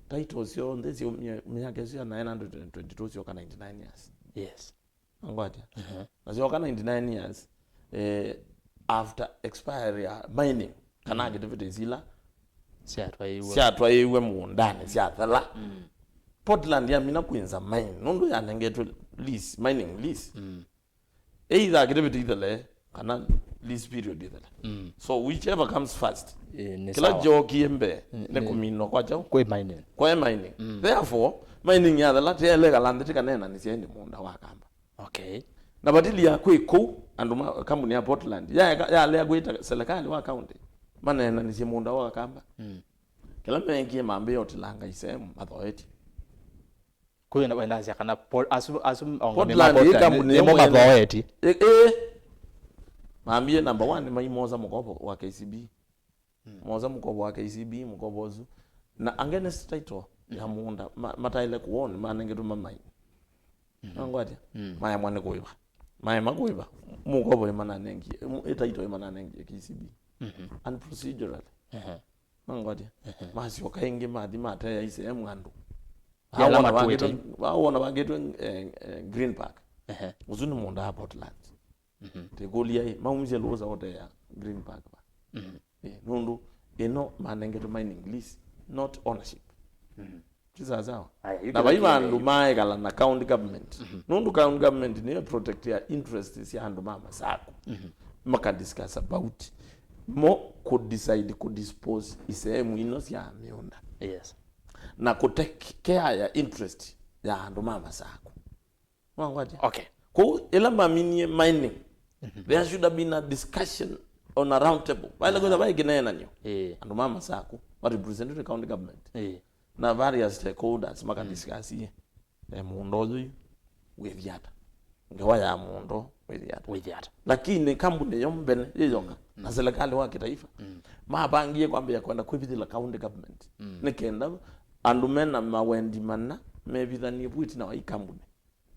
titles syonthe syo mya- myaka ĩsu ya nine hundred and twenty-two syoka ninety-nine years. Yes. Nongwatia. Na syoka ninety-nine years, eh, after expiry ya mining, kana activities ila Syatwaiwe. syatwaiwe mũũndanĩ, syathela. Portland yamina kwĩnza mine, nũndũ yanengetwe lease, mining lease. Either activity ithele, kana lease period ithele. So whichever comes first. Eh, nĩ Kĩla sawa. Kyokie mbee, nĩ Nĩ- kũminwa kwa kyaũ? Kwĩ mining. Kwa mining. Therefore, mining yathela, tĩelekala nthĩ tĩkaneenanĩsya ĩndĩ mũũnda wa Kamba. Okay. Na vatilia kwĩ kũu, andũ ma kambuni ya Portland, yaeka- yalea kwĩta serikali wa county, maneenanĩsye mũũnda wa Kamba. Kĩla meekie mambĩĩa ũtilanga isehemu mathoetye. Kwĩ na wendasya kana Pol- asu, asu aũngamĩi ma Portland ĩ Portland kambuni nĩmo ĩmwe mathoetye. Ĩ- ĩ. Mambie number one, maimosa mũkovo wa K C B. Mosa mũkovo wa K C B, mũkovo ũsu. Na against title ya mũũnda, ma- mataĩle kũwona, manengetwe mamaini. Nongwatia? Maemwa nĩ kũĩva. Maema kũĩva. Mũkovo ĩmananengie, ĩ title ĩmananengie K C B. And procedurally. Nongwatia? Masyoka ĩngĩ mathi mateya isehemu andũ. Yala Awona matuĩte. Vangĩtwe, awona vangĩtwe, eh, eh, Green Park. Ehe. Ũsu nĩ mũũnda wa Portland. Tĩkũlya ĩ, maumisye lũũsa ũteea Green Park va? Eh, nũndũ ĩno manengetwe mining lease, not ownership. Ti sawa sawa? Aya, yu Na kĩla vai kĩĩ vandũ maekala na county government. Nũndũ county government nĩyo protect ya interest sya andũ ma Masakũ. Makadiscuss about mo kũdecide kũdispose isehemu ino sya mĩũnda. Yes. Na kũtake care ya interest ya andũ ma Masakũ. Wangwatia? Okay. Kwoou ĩla maminie mining, there should have been a discussion on a round table. Vaĩle kwĩtha vai kĩneenanyo. Eh. Andũ ma Masakũ, ma representative county government. Eh. Na various stakeholders makadiscuss, eh, mũũnda ũyũ yu wĩthi ata. Ngewa ya mũũnda wĩthi ata. Wĩthi ata. Lakini kambuni yo mbene yĩyoka na serikali wa kitaifa mapangie kwambĩĩa kwenda kwĩvithĩla county government. Nĩ kenda andũ mena mawendi mana mevithanie vu ĩtina wa ikambuni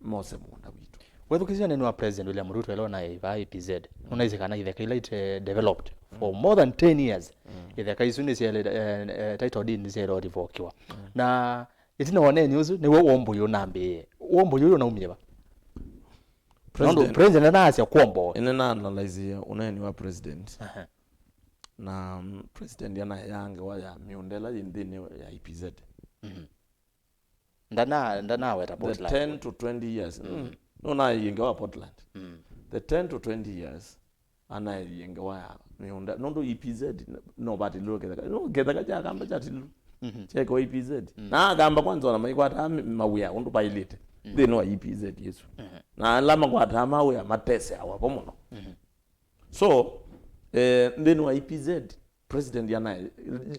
mose mũũnda witũ. Wethukĩsya neno wa President William Ruto ĩla ũnaĩ vaa E P Z, nũnaisye kana itheka ila ite developed for more than ten years, itheka isu nĩsyaĩle, eh, eh, title deed nĩsyaĩle ũrevokiwa. Na ĩtina wa ũneeni ũsu nĩw'o wombo ũyũ ũnambĩĩe. Wombo ũyũ ũnaumie va? Nũndũ President, President anaasya kwombo. Ĩne na analyze ũneeni wa President. Aha. Na, mm, President anaeaa ngewa ya mĩũnda ĩla yĩ nthĩnĩ ya E P Z. Ndana, ndanaweta the Portland. Ten to twenty years. Mm. Nũnaĩie ngewa Portland. The ten to twenty years, anaĩie ngewa ya mĩũnda. Nũndũ E P Z, no vatililwe kĩtheka. No kĩtheka kya kamba kyatililwe. Kyekewa E P Z. Na akamba kwanza ona maikwataa mi- mawĩa ũndũ vailĩte. Nthĩnĩ wa E P Z ĩsu. Na ala makwataa mawĩa mateseawa vo mũno. So, eh, nthĩnĩ wa E P Z, President anaĩ,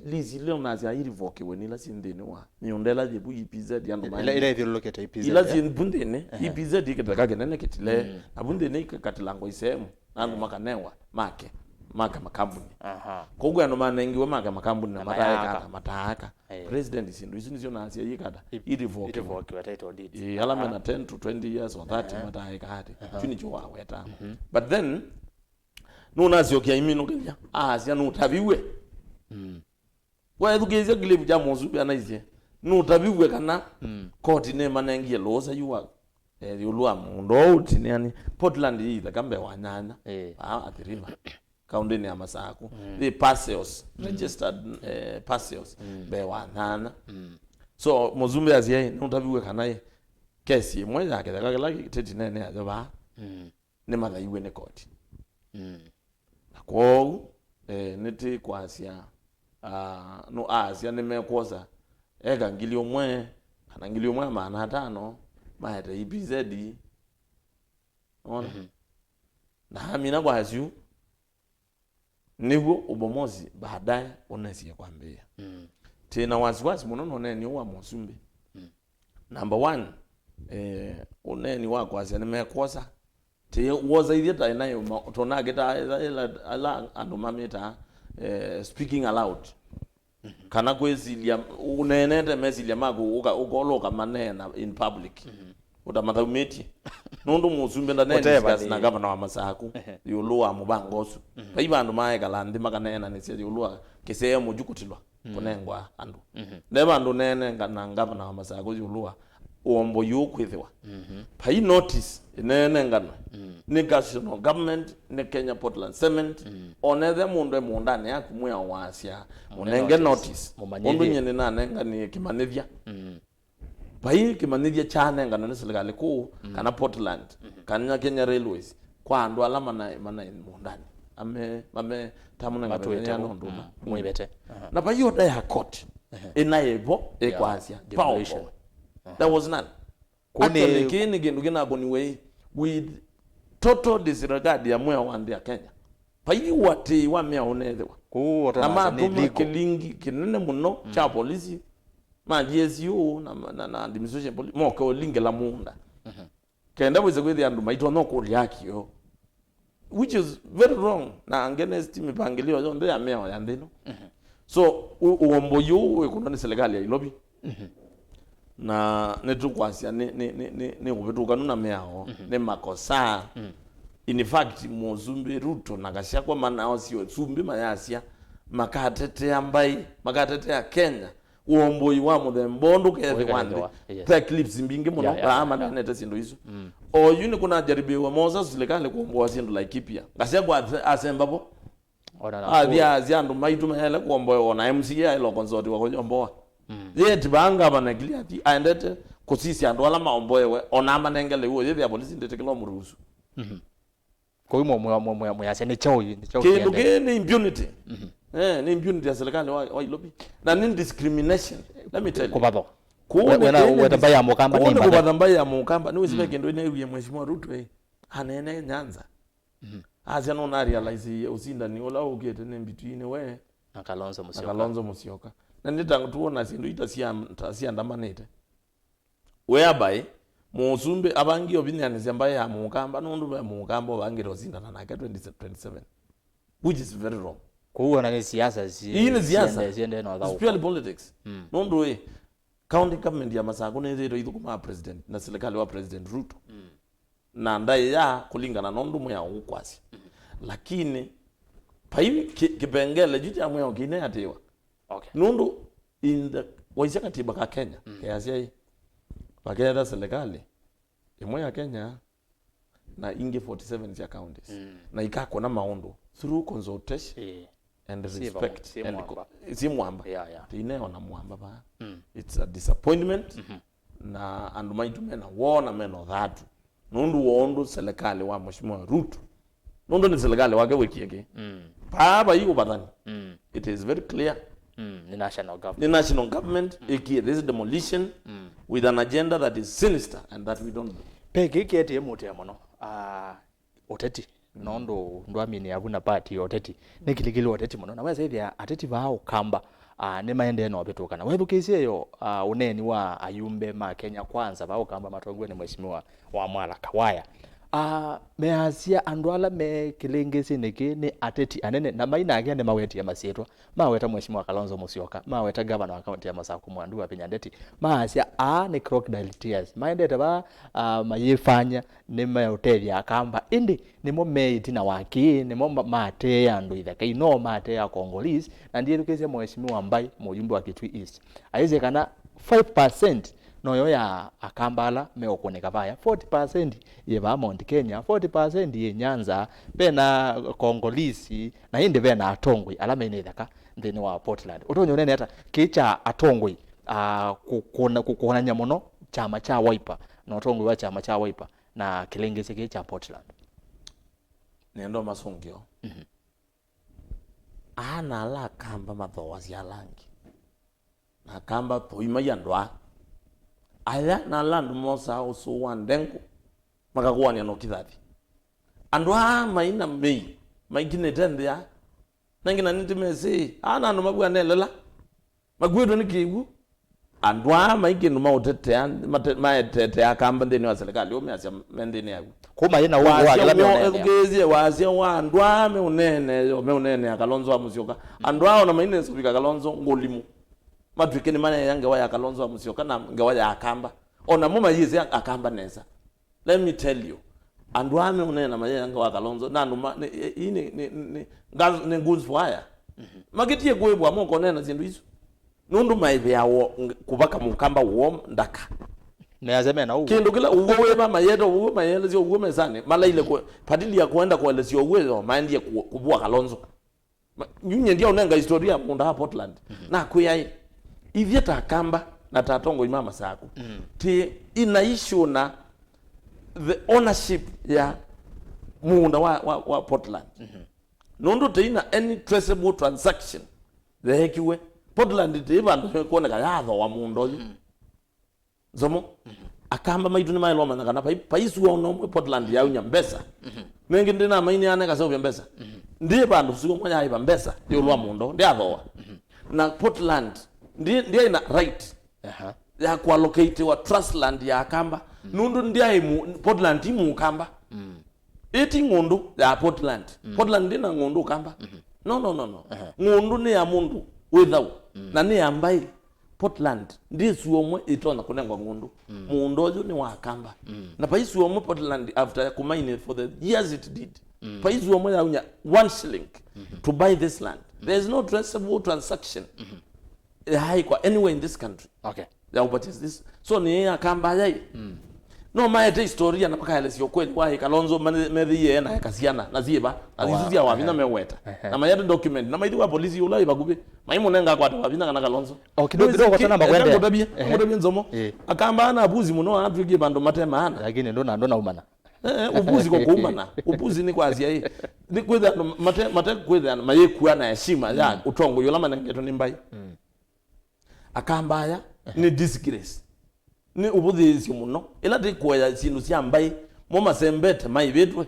lease ila ũnasya irevokiwe nĩ ila syĩ nthĩnĩ wa mĩũnda ĩla yĩ vu E P Z, andũ ĩla, maendie. Ĩla ĩthyũlũlũkĩte E P Z, ila eh? Syĩ vu nthĩnĩ, Ehe. E P Z ĩ kĩtheka kĩnene kĩtile, na vu nthĩnĩ ĩkatilango isehemu, na andũ makanewa make, make makambuni. Aha. Kwoguo andũ manengiwe make makambuni na Na mataeka mayaka. Ata, mataaka. Eh. President syĩndũ isu nĩsyo nasya yĩkata, I- irevokiwe. Irevokiwe title deeds. Eh, ala Aha. Mena ten to twenty years or thirty Aha. Mataeka ata. Aha. Kyu nĩkyo waweta. But then, nũnasyokia iminũkĩlya, aasya nũtaviw'e. Weethukĩĩsya clip kya mũsumbĩ anaisye, nũtaviw'e kana koti nĩmanengie lũũsa yu wa, eh, ĩũlũ wa mũũnda ũũ ũtinĩani. Portland yĩ itheka mbee wa nyanya. Ĩĩ. Aa, Athi River. kaũntĩnĩ ya Masaku. Mm. Yĩ parcels, registered, eh, parcels, mbee wa nyanya. Mm. So, mũsumbĩ asya, "Ĩ, nũtaviw'e kana ĩ, kesi ĩmwe ya kĩtheka kĩla kĩtĩtinene yayo vaa, mm, nĩmathaiw'e nĩ koti." Mm. Na kwoou, eh, nĩtĩkwasya, ah, nũ aasya nĩmekwosa eka ngili ũmwe kana ngili ũmwe na maana atano maete E P Z. Ona? Mhm. Na amina kwa asu, nĩw'o ũbomozi baadaye ũnesie kwambĩĩa. Mm. Tĩ na wasiwasi mũno na ũneeni ũũ wa mũsumbĩ. Mm. Number one, eh, ũneeni wa kwasya nĩmekwosa. Tĩ wosaithye ta ĩna yũma, tonake ta ĩla, ĩla, ala andũ mamĩtaa, eh, speaking aloud. Mhm. Kana kwĩsilya, ũneenete mesilya maku, ũka-, ũkola ũkamaneena in public. Mhm. Ũtamathaumĩtye. Nũndũ mũsumbĩ ndaneenisya na ngavana wa Masaku, ehe, ĩũlũ wa mũvango ũsu. Mhm. Vai vandũ maekala nthĩ makaneenanĩsya ĩũlũ wa kĩseo mũju kũtilwa, mm, kũnengwa andũ. Mhm. Nde vandũ neene nga-, na ngavana wa Masaku ĩũlũ wa ũomboi ũũ kwĩthĩwa. Mhm. Vai notice ĩneenenganwe, mm, nĩ national government, nĩ Kenya Portland Cement, mm, onethe mũndũ e mũũndanĩ yaku mwĩa wasya, mũnenge notice, notice. Mũmanyĩthye. Ũndũ nyie nĩnanenganie kĩmanyĩthya. Mm. Vai kĩmanyĩthya kyanenganwe nĩ silikalĩ kũũ, mm, kana Portland, mhm, kana Kenya Railways, kwa andũ ala mana, mana mũũndanĩ. Ame, mame, tamũnenga matwĩte mĩthenya vo, nũndũ, mm, na mwĩvete. Aha. Na vai order ya court, ehe, ĩna ĩvo, yeah, ĩkwasya, demolition. Power. Aha. There was none. Kũu nĩ actually, kĩĩ nĩ kĩndũ kĩnakũniwe ĩ, with total disregard ya mwĩao wa nthĩ ya Kenya. Vai ũatĩĩi wa mĩao ũneethĩwa. Kũu na matũma kĩlingi kĩnene mũno, mm, kya polisi, ma G S U na, na, na administration poli-, moke ũlingĩla mũũnda. Mhm. Kenda wĩse kwĩthĩa andũ maitonya kũlya haki yoo. Which is very wrong. Na against mĩvangĩlĩo yonthe ya mĩao ya nthĩ ĩno. Mhm. So, ũ-, ũomboi ũũ wĩkũnwa nĩ silikalĩ ya Nairobi. Mhm. Na nĩtũkwasya nĩ, nĩ, nĩ, nĩ, nĩ ũvĩtũkanu na mĩao, mhm, nĩ makosa. Mm. In fact, mũsumbĩ Ruto na Gachagua manaosya ũsumbĩ mayasya makatetea mbaĩ, makatetea Kenya. Ũomboi wa mũthemba ũũ ndũkethĩwa nthĩ. Ũikethĩwa, yes. Ve clips mbingĩ mũno, yeah, yeah, vaa, yeah, maneenete syĩndũ isu. Mm. Oyu nĩkũnajaribiwa mosa silikalĩ kũomboa syĩndũ Laikipia. Gachagua ase-, asemba vo. Ona na athi kũũ. Asya andũ maitũ mayaĩle kũomboewa, ona M C A aĩle ũkonsotiwa kũyomboa. Mm. Yet vaa ngavana Kiliati aendete kũsisya andũ ala maomboewe, ona amanenge lĩu, yĩthĩa polisi ndĩtĩkĩla ũmũruhusu. Mhm. Kũu mwe-, mwe-, mwe-, mwe-, mwĩasya nĩ kyaũ, nĩ kyaũ kĩndũ kĩendee? Kĩĩ nĩ impunity. Mhm. Eh, nĩ impunity ya serikali wa, wa Nairobi. Na nĩ discrimination. Let me tell you. Kũvatho. Kũu nĩ, wena, kĩĩ nĩ weta dis-, mbaĩ ya Mũkamba kũu nĩ nĩ kũvatha mbaĩ ya Mũkamba. Nĩ wĩsĩ ve kĩndũ nĩw'ie Mheshimiwa Ruto, eh, aneene Nyanza. Mhm. Asya nũna realize ũsindani ũla ũkĩte nĩ between we na Kalonzo na Musyoka. Kalonzo Musyoka. Na nĩ ta tuona syĩndũ ita sia, ta siandamanĩte. Whereby, mũsumbĩ avangie ũvinyanĩsya mbaĩ ya Mũkamba, nũndũ ve Mũkamba ũvangĩte ũsindana nake twenty twenty-seven. Which is very wrong. Kũu ona nĩ siasa si-, ii nĩ siasa. Siende, siende na it's purely ũthaũko. Politics. Mm. Nũndũ ĩ, county government ya Masakũ nĩyĩthĩĩtwe ithũkũmaa president na serikali wa President Ruto. Mm. Na ndaĩ ya kũlingana na ũndũ mwĩao ũkwasya. Mm. Lakini, vai kĩ-, kĩpengele kyu kya mwĩao kĩineatĩĩwa. Okay. Nũndũ in the, waisya katiba ka Kenya, mm, keasya ĩ, vaketha serikali ĩmwe ya Kenya na ingĩ forty-seven sya counties. Mm. Na ikakũna maũndũ through consultation, ĩĩ, and si vamwe, respect si and mwamba. Co-, si mwamba. Yeah, yeah. Tĩineona mwamba vaa. Mm. It's a disappointment. Mhm. Na andũ maitũ mena woo na mena ũthatu. Nũndũ wa ũndũ serikali wa Mheshimiwa Ruto, nũndũ nĩ serikali wake wĩkie kĩ. Mm. Vaa vai ũvathani. Mm. It is very clear. Mm, nĩ national government. Nĩ national government, mm, ĩkie this demolition, mm, with an agenda that is sinister and that we don't do. Ve kĩĩ kĩetie mũtĩa mũno, ah, ũteti. Mm. Nũndũ ndwamini avu na party ya ũteti. Nĩ kilikili ũteti mũno. Na wesa ĩthĩa ateti vaa Ũkamba, ah, nĩmaendee na ũvĩtũkana. Wethukĩĩsye yo, ah, ũneeni wa ayumbe ma Kenya Kwanza vaa Ũkamba matongoew'e nĩ Mheshimiwa Wamwala Kawaya. Ah, measya andũ ala me kĩlĩngĩsĩnĩ kĩĩ nĩ ateti anene, na mai nake nĩmawetie masyĩtwa. Maweta Mheshimiwa Kalonzo Musyoka, maweta gavana wa kaunti ya Masakũ Mwandũ wa Vinya Ndeti, maasya, "Aa nĩ crocodile tears." Maendete vaa, ah, mayĩfanya nĩmeũtethya Akamba, ĩndĩ nĩmo me ĩtina wa kĩĩ, nĩmo ma-, matee andũ itheka, ino matee Akongolese, na ndyĩthukĩĩsya Mheshimiwa Mbai, mũyumbe wa Kitui East. Aisye kana five percent noyo ya Akamba ala meũkũnĩka vaya. Forty percent yĩ vaa Mount Kenya, forty percent yĩ Nyanza, vena Kongolisi, na ĩndĩ vena atongoi ala mena ithaka nthĩnĩ wa Portland. Ũtonya ũnene ata kĩĩ kya atongoi, ah, kũkũna-, kũkũnany'a mũno kyama kya Wiper na ũtongoi wa kyama kya Wiper na kĩlĩngĩsĩ kĩĩ kya Portland? Nĩenda masũngĩo. Mhm. Aa na ala Akamba mathooasya ala angĩ. Na Akamba thoimai andũ aa. Aya na ala andũ mosaa ũsũũ wa ndengũ, makakũanĩa na ũkithathi. Andũ aa mai na mĩi, maikinĩte nthĩ aa. Nangĩ na nĩtĩmesĩ, aa na andũ mavuanĩte ĩlela. Makuĩtwe nĩ kĩw'ũ. Andũ aa mai kĩndũ maũtetea, mate-, maetetea Akamba nthĩnĩ wa serikali, ũmeasya me nthĩnĩ yaku. Kuma yĩ na ũw'o wa kĩla meũneenea. Ũkĩĩsye wasya wa andũ aa meũneenea yo, meũneenea Kalonzo wa Musyoka. Andũ aa ona mainesũvika Kalonzo ngũlimũ. Matw'ĩke nĩmaneea ngewa ya Kalonzo wa Musyoka na ngewa ya Akamba. Ona mo mayĩsĩ Akamba nesa. Let me tell you, andũ aa meũneena mayeanga wa Kalonzo na andũ ma, nĩ, ĩ, ii nĩ, nĩ, nĩ, nĩ, nĩ goons for hire. Mhm. Makĩtie kũĩvwa mokoneena syĩndũ isu. Nũndũ maĩvĩawa kũvaka Mũkamba woo ndaka. Measya mena ũw'o. Kĩndũ kĩla ũw'o wĩva mayete ũw'o mayelesya ũw'o mesanĩ, malaile kũ-, badili ya kũenda kũelesya ũw'o yo, maendie kũ-, kũvua Kalonzo. Ma-, yu nyie ndyaũnenga historia ya mũũnda wa Portland. Mhm. Nakwĩa ĩ, ithyĩ ta Akamba na ta atongoi ma Masaku, mhm, twĩ na issue na the ownership ya mũũnda wa, wa, wa Portland. Mhm. Nũndũ tũina any traceable transaction yeekiwe. Portland tĩ vandũ kwoneka yathooa mũũnda ũyũ. Mhm. Nzomo, mhm, Akamba maitũ nĩmaĩlwa manya kana vai, vai sua ona ũmwe Portland yaunya mbesa. Mhm. Nengĩ ndĩnamainie ane kaseũvya mbesa. Mhm. Ndĩ vandũ sua ũmwe yaĩva mbesa ĩũlũ wa mũũnda, ndĩathooa. Mhm. Na Portland, ndi, ndyaĩ na right, aha, ya kũallocatewa trust land ya Akamba. Mhm. Nũndũ ndyaĩ mu-, Portland ti Mũkamba. Mhm. Ĩĩ ti ng'ũndũ ya Portland. Mhm. Portland ndĩ na ng'ũndũ Ũkamba. Mhm. No, no, no, no. Aha. Ng'ũndũ nĩ ya mũndũ wĩ thau. Mhm. Na nĩ ya mbaĩ. Portland, ndĩ sua ũmwe ĩtonya kũnengwa ng'ũndũ. Mm. Mũũnda ũyũ nĩ wa Akamba. Mm. Na vai sua ũmwe Portland, after kũmainĩ for the years it did, mm, vai sua ũmwe yaunya one shilling, mm-hmm, to buy this land. Mm. There is no traceable transaction, mm-hmm, yaĩkwa anywhere in this country. Okay. Ya purchase this. So nĩ Akamba aya ĩ. Mm. No maete historia na makaelesya ũkweli wa Kalonzo methĩie na eka syana na syĩva na isu sya Wavinya meweta. Ehe. Na mayate document na maithi kwa polisi ũla wĩ vakuvĩ. Maimũnenga akwate Wavinya kana Kalonzo. O kidogo kidogo sana makwende. Ngũtavie, ehe, ngũtavie Nzomo. Eh. Akamba ana abuzi mũno atwĩkie vandũ mate maana. Lakini ndo na ndo na umana. Eh, ubuzi kwa kuumana. Ubuzi ni kwa cia hii. Ni kwĩthĩa andũ mate, mate kwĩthĩa andũ mayĩkua na heshima ya, mm, ũtongoi ũla manengetwe nĩ mbaĩ. Mm. Akamba aya, ehe, nĩ disgrace. Nĩ ũvũthĩĩsyo mũno. Ĩla tĩkũea syĩndũ sya mbaĩ, mo masembete maĩvĩtwe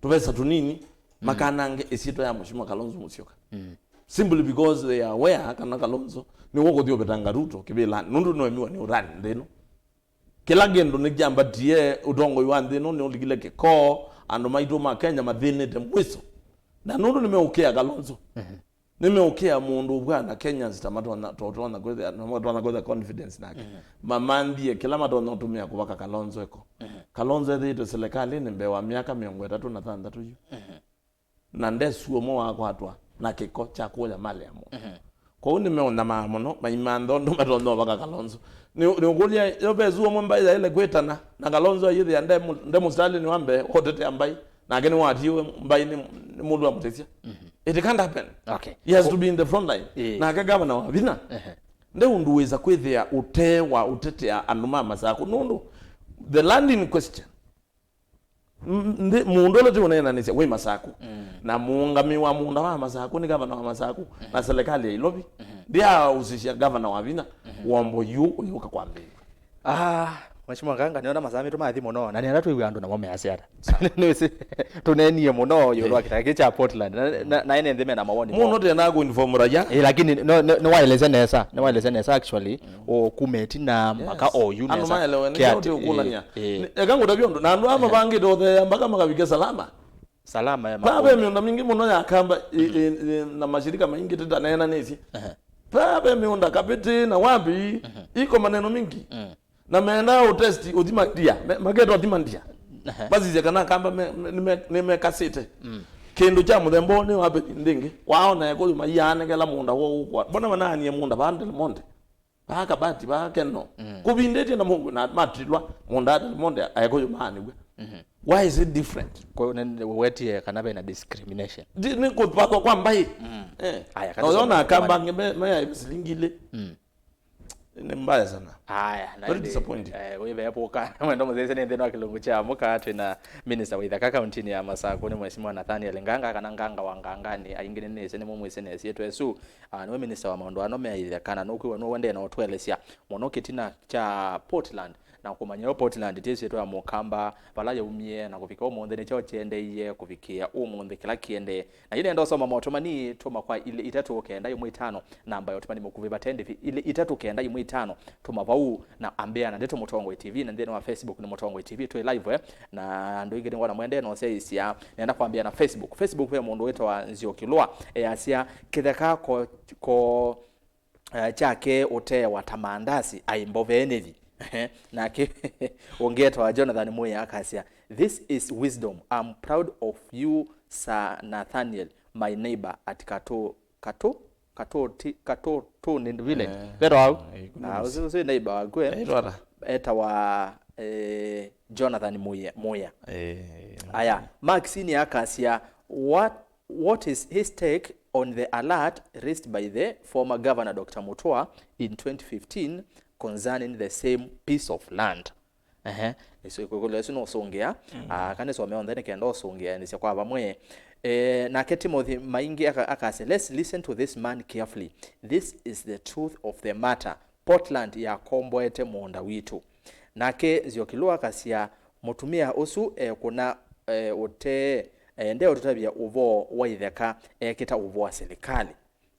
tũvesa tũnini, mm, makanange ĩsyĩtwa ya Mheshimiwa Kalonzo Musyoka. Mm. Simply because they are aware kana Kalonzo nĩwe ũkũthi ũvetanga Ruto kĩvĩlanĩ, nũndũ nĩwemiwa nĩ ũtani nthĩ ĩno. Kĩla kĩndũ nĩkyambatie, ũtongoi wa nthĩ ĩno nĩũlikile kĩko, andũ maitũ ma Kenya mathĩnĩte mwiso. Na nũndũ nĩmeũkĩa Kalonzo. Mhm. Nĩmeũkĩa mũndũ ũvwana Kenyans ta matonya, to-, tonya kwĩthĩa, matonya kwĩthĩa confidence nake. Mhm. Mamanthie kĩla matonya ũtũmĩa kũvaka Kalonzo ĩko. Mhm. Kalonzo ethĩĩtwe silikalĩnĩ mbee wa myaka mĩongo ĩtatũ na thanthatũ yu. Mhm. Na ndesu ũmwe wakwatwa na kĩko kya kũya malĩ amo. Mhm. Kwoou nĩmeũnyamaa mũno, maimantha ũndũ matonya ũvaka Kalonzo. Nĩ, nĩũkũlya, yo vesu ũmwe mbaĩ yaĩle kwĩtana, na Kalonzo ayĩthĩa nde mũ-, nde mũsitalĩnĩ wa mbee, ũtetea mbaĩ. Nake nĩwatiiwe mbaĩ nĩ, nĩ mũndũ wa mũtĩsya. Mhm. It can't happen. Okay. He has to be in the front line. Eh. Nake gavana Wavinya, ehe, nde ũndũ wĩsa kwĩthĩa ũtee wa ũtetea andũ ma Masakũ. Nũndũ, the land in question, m-, nthĩ, mũũnda ũla tũũneenanĩsya wĩ Masakũ. Mm. Na mũũngamĩi wa mũũnda wa Masakũ nĩ gavana wa Masakũ, mm, na serikali ya Ilovi. Mm. Ndyausisya gavana Wavinya, mm, wombo yu ũyũka kwambĩĩw'a. Ah, Mheshimiwa Nganga, nĩona masaa maitũ mathi mũno, na nĩenda twĩw'e andũ namo measya ata. Nĩwĩsĩ, tũneenie mũno ĩũlũ wa kĩtaka kĩĩ kya Portland. Na, na, na ene nthĩ mena mawoni mũno. Mũno tena kũinform raia. Eh, lakini no, no, nĩwaelesya nesa, nĩwaelesya nesa actually, mm, o kuma ĩtina mpaka o yu nesa. Andũ maelewe, nĩkyo tũkũlany'a. Eh. Eka ngũtavye ũndũ, na andũ aa mavangĩte ũtheea mpaka makavike Salama. Salama ya Makũmbĩ. Ve mĩũnda mingĩ mũno ya Akamba, ĩ, ĩ, ĩ, na mashirika maingĩ tũtaneenanĩsye. Ehe. Ve mĩũnda Kapiti na wapi, iko maneno mingi. Mm. Na meendaa ũtesti ũthima ndia, me-, maketa ũthima ndia. Ehe. Masisye kana Akamba me-, me-, nĩme-, nĩmekasĩte. Mm. Kĩndũ kya mũthemba ũũ nĩ wapi ndĩngĩ. Waona Ekũyũ maiaanĩkela mũũnda woo ũkwa. Mbona manaanie mũũnda vaa Del Monte? Vaa Kabati, vaa Keno. Mm. Kũvindĩtye na mũndũ, na matilwa, mũndũ ate mũndũ aekũyũ maanĩw'a. Mhm. Why is it different? Kwa hiyo, nene wetie kana vena discrimination. Ndi-, nĩ kũvathwa kwa mbaĩ. Mm. Eh. Aya, na ũyona Akamba angĩ me, me silingi ilĩ. Mm. Nĩ mbaya sana. Aya, na very disappointing. Eh, wĩveepũka mwendo mũthĩsĩ nĩ nthĩnĩ wa kĩlungu kya mũka twĩ na minista wa ithaka kauntinĩ ya Masakũ nĩ Mheshimiwa Nathaniel Nganga, kana Nganga wa Ngangani, aingĩ nĩ nĩsĩ nĩ mũmwĩsĩ na ĩsyĩtwa ĩsu. Ah, nĩwe minista wa maũndũ ano me ithaka, na nũkwĩwa nũwe ũendee na ũtũelesya mũno kĩtina kya Portland, na kũmanya yo Portland ti ĩsyĩtwa ya Mũkamba, vala yaumie na kũvika ũmũnthĩ nĩkyo kyendeie kũvikĩa ũmũnthĩ kĩla kĩendee. Na yu nenda ũsoma motũmani, tũma kwa ilĩ itatũ kenda ĩmwe itano, namba ya ũtũmani mũkuvĩ vate ndĩvi, ilĩ itatũ kenda ĩmwe itano, tũma vau na ambĩa na ndeto Mũtongoi T V, na nthĩnĩ wa Facebook nĩ Mũtongoi T V twĩ live, eh, na andũ aingĩ nĩngwona mwendee na ũsyaĩĩsya. Nenda kwambĩa na Facebook. Facebook ve mũndũ wĩtawa Nzioki Lwa, easya, kĩtheka ko, ko eh, kyake ũteewa ta maandasi aĩ mboveenĩthi. Nake ũngĩ etawa Jonathan Muya akasya, "This is wisdom. I'm proud of you, Sir Nathaniel. My neighbor at Kato, Kato, Kato, Kato, Tuni village." Eh, vetawa au? Eh, kuna na misi. Ũsu, ũsu neighbor waku, eh? Etawa ata? Etawa, eh, Jonathan Muya, Muya. Eh, aya, Maxine akasya, what What is his take on the alert raised by the former governor Doctor Mutua in twenty fifteen concerning the same piece of land? Ehe, isu ikukulo isu no usungĩa. Mm. Ah, kana some onthe nĩ kenda usungĩa nĩ kwa vamwe. Eh, nake Timothy Maingi aka-, akasya, "Let's listen to this man carefully. This is the truth of the matter. Portland yakomboete mũũnda witũ." Nake Nzioki Lwa akasya, "Mũtumĩa ũsu ekũna, eh, ũtee, eh, ndeũtũtavya ũvoo wa itheka, ekĩta ũvoo wa silikalĩ."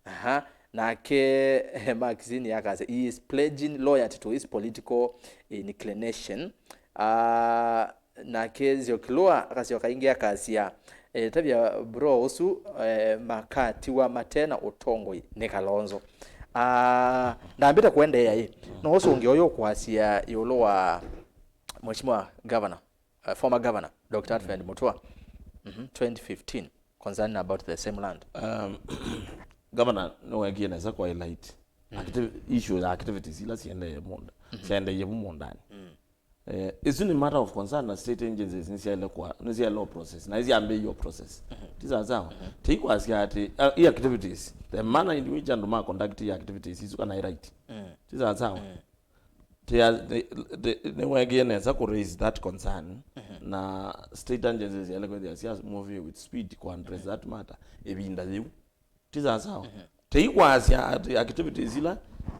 Aha. Nake, eh, Maxine akasya, "He is pledging loyalty to his political inclination." Ah, nake Nzioki Lwa akasyoka ĩngĩ akasya, eh, "Tavya bro ũsu, eh, makatiwa matena ũtongoi nĩ Kalonzo." Ah, ndambĩte kũendeea ĩ, no ũsũngĩo ũyũ kwasya ĩũlũ wa Mheshimiwa Governor, uh, former Governor Doctor Alfred Mutua, mhm, twenty fifteen, concerning about the same land. Um, Governor nĩweekie nesa kwa highlight, mm, active-, issue ya activities ila siendee mũnda, mhm, siendee vu mũndani. Mm. Eh, isu nĩ matter of concern na state agencies nĩsyaĩle kwa, nĩsyaĩle o process, na isyambĩĩie o process. Mhm. Ti sawa sawa? Mhm. Ti kwasya ati, uh, i activities, the manner in which andũ ma conduct i activities isu kana i right. Mm. Ti sawa sawa? Mm. Tia-, nĩ, nĩ, nĩweekie nesa kũ raise that concern, mhm, na state agencies syaĩle kwĩthĩa sya move with speed kũ address, mhm, that matter ĩvinda yĩu. Ti sawa sawa? Mhm. Tei kwasya ati activities ila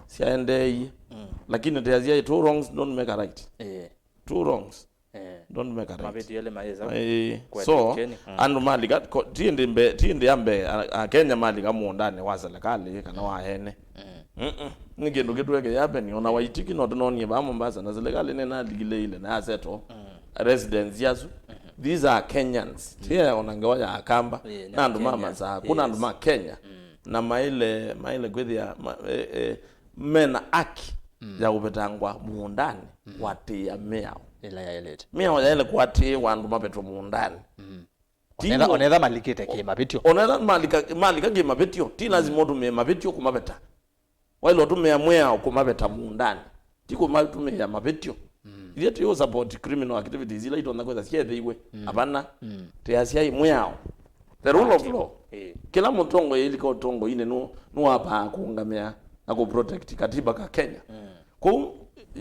syaendeeie, mm, lakini teasya two wrongs don't make a right. Eh. Two wrongs, eh, don't make a right. Mavĩtyo elĩ mayĩsa, eh, kwetĩkeni. So, mm, andũ malika, ko-, ti ĩndĩ mbe-, ti ĩndĩ ya mbee, a, Akenya malika mũũndanĩ wa serikali kana wa ene. Mm. Mm-mm. Nĩ kĩndũ kĩtweke yapeni, ona Waitiki no tũnonie vaa Mombasa, na serikali nĩnalikilĩile na yaseto, mm, residents yasu. Mm-hmm. These are Kenyans. Mm. Ti ona ngewa ya Akamba, yeah, na andũ ma Kenya. Masaa, kuna andũ, yes, ma Kenya. Mm. Na maĩle, maĩle kwĩthĩa, ma, eh, eh, mena haki, mm, ya kũvetangwa mũũndanĩ, mm, kũatĩĩa mĩao. Ĩla yaĩlĩte. Mĩao yaĩle kũatĩĩwa andũ mavetwe mũũndanĩ. Mm. Ti onetha, mo-, onetha malikĩte kĩmavĩtyo. Onetha malika, malika kĩmavĩtyo, ti lazima, mm, ũtũmĩe mavĩtyo kũmaveta. Waĩle ũtũmĩa mwĩao kũmaveta mũũndanĩ, ti kũmatũmĩa mavĩtyo. Mm. Ithyĩ tũyũ support criminal activities ila itonya kwĩtha syethĩiwe. Mm. Avana. Mm. Teasya ĩ mwĩao. The rule of law. Ĩĩ. Kĩla mũtongoi ilika ũtongoinĩ nũ-, nũwavaa kũũngamĩa na kũ protect katiba ka Kenya. Mm. Kwoou,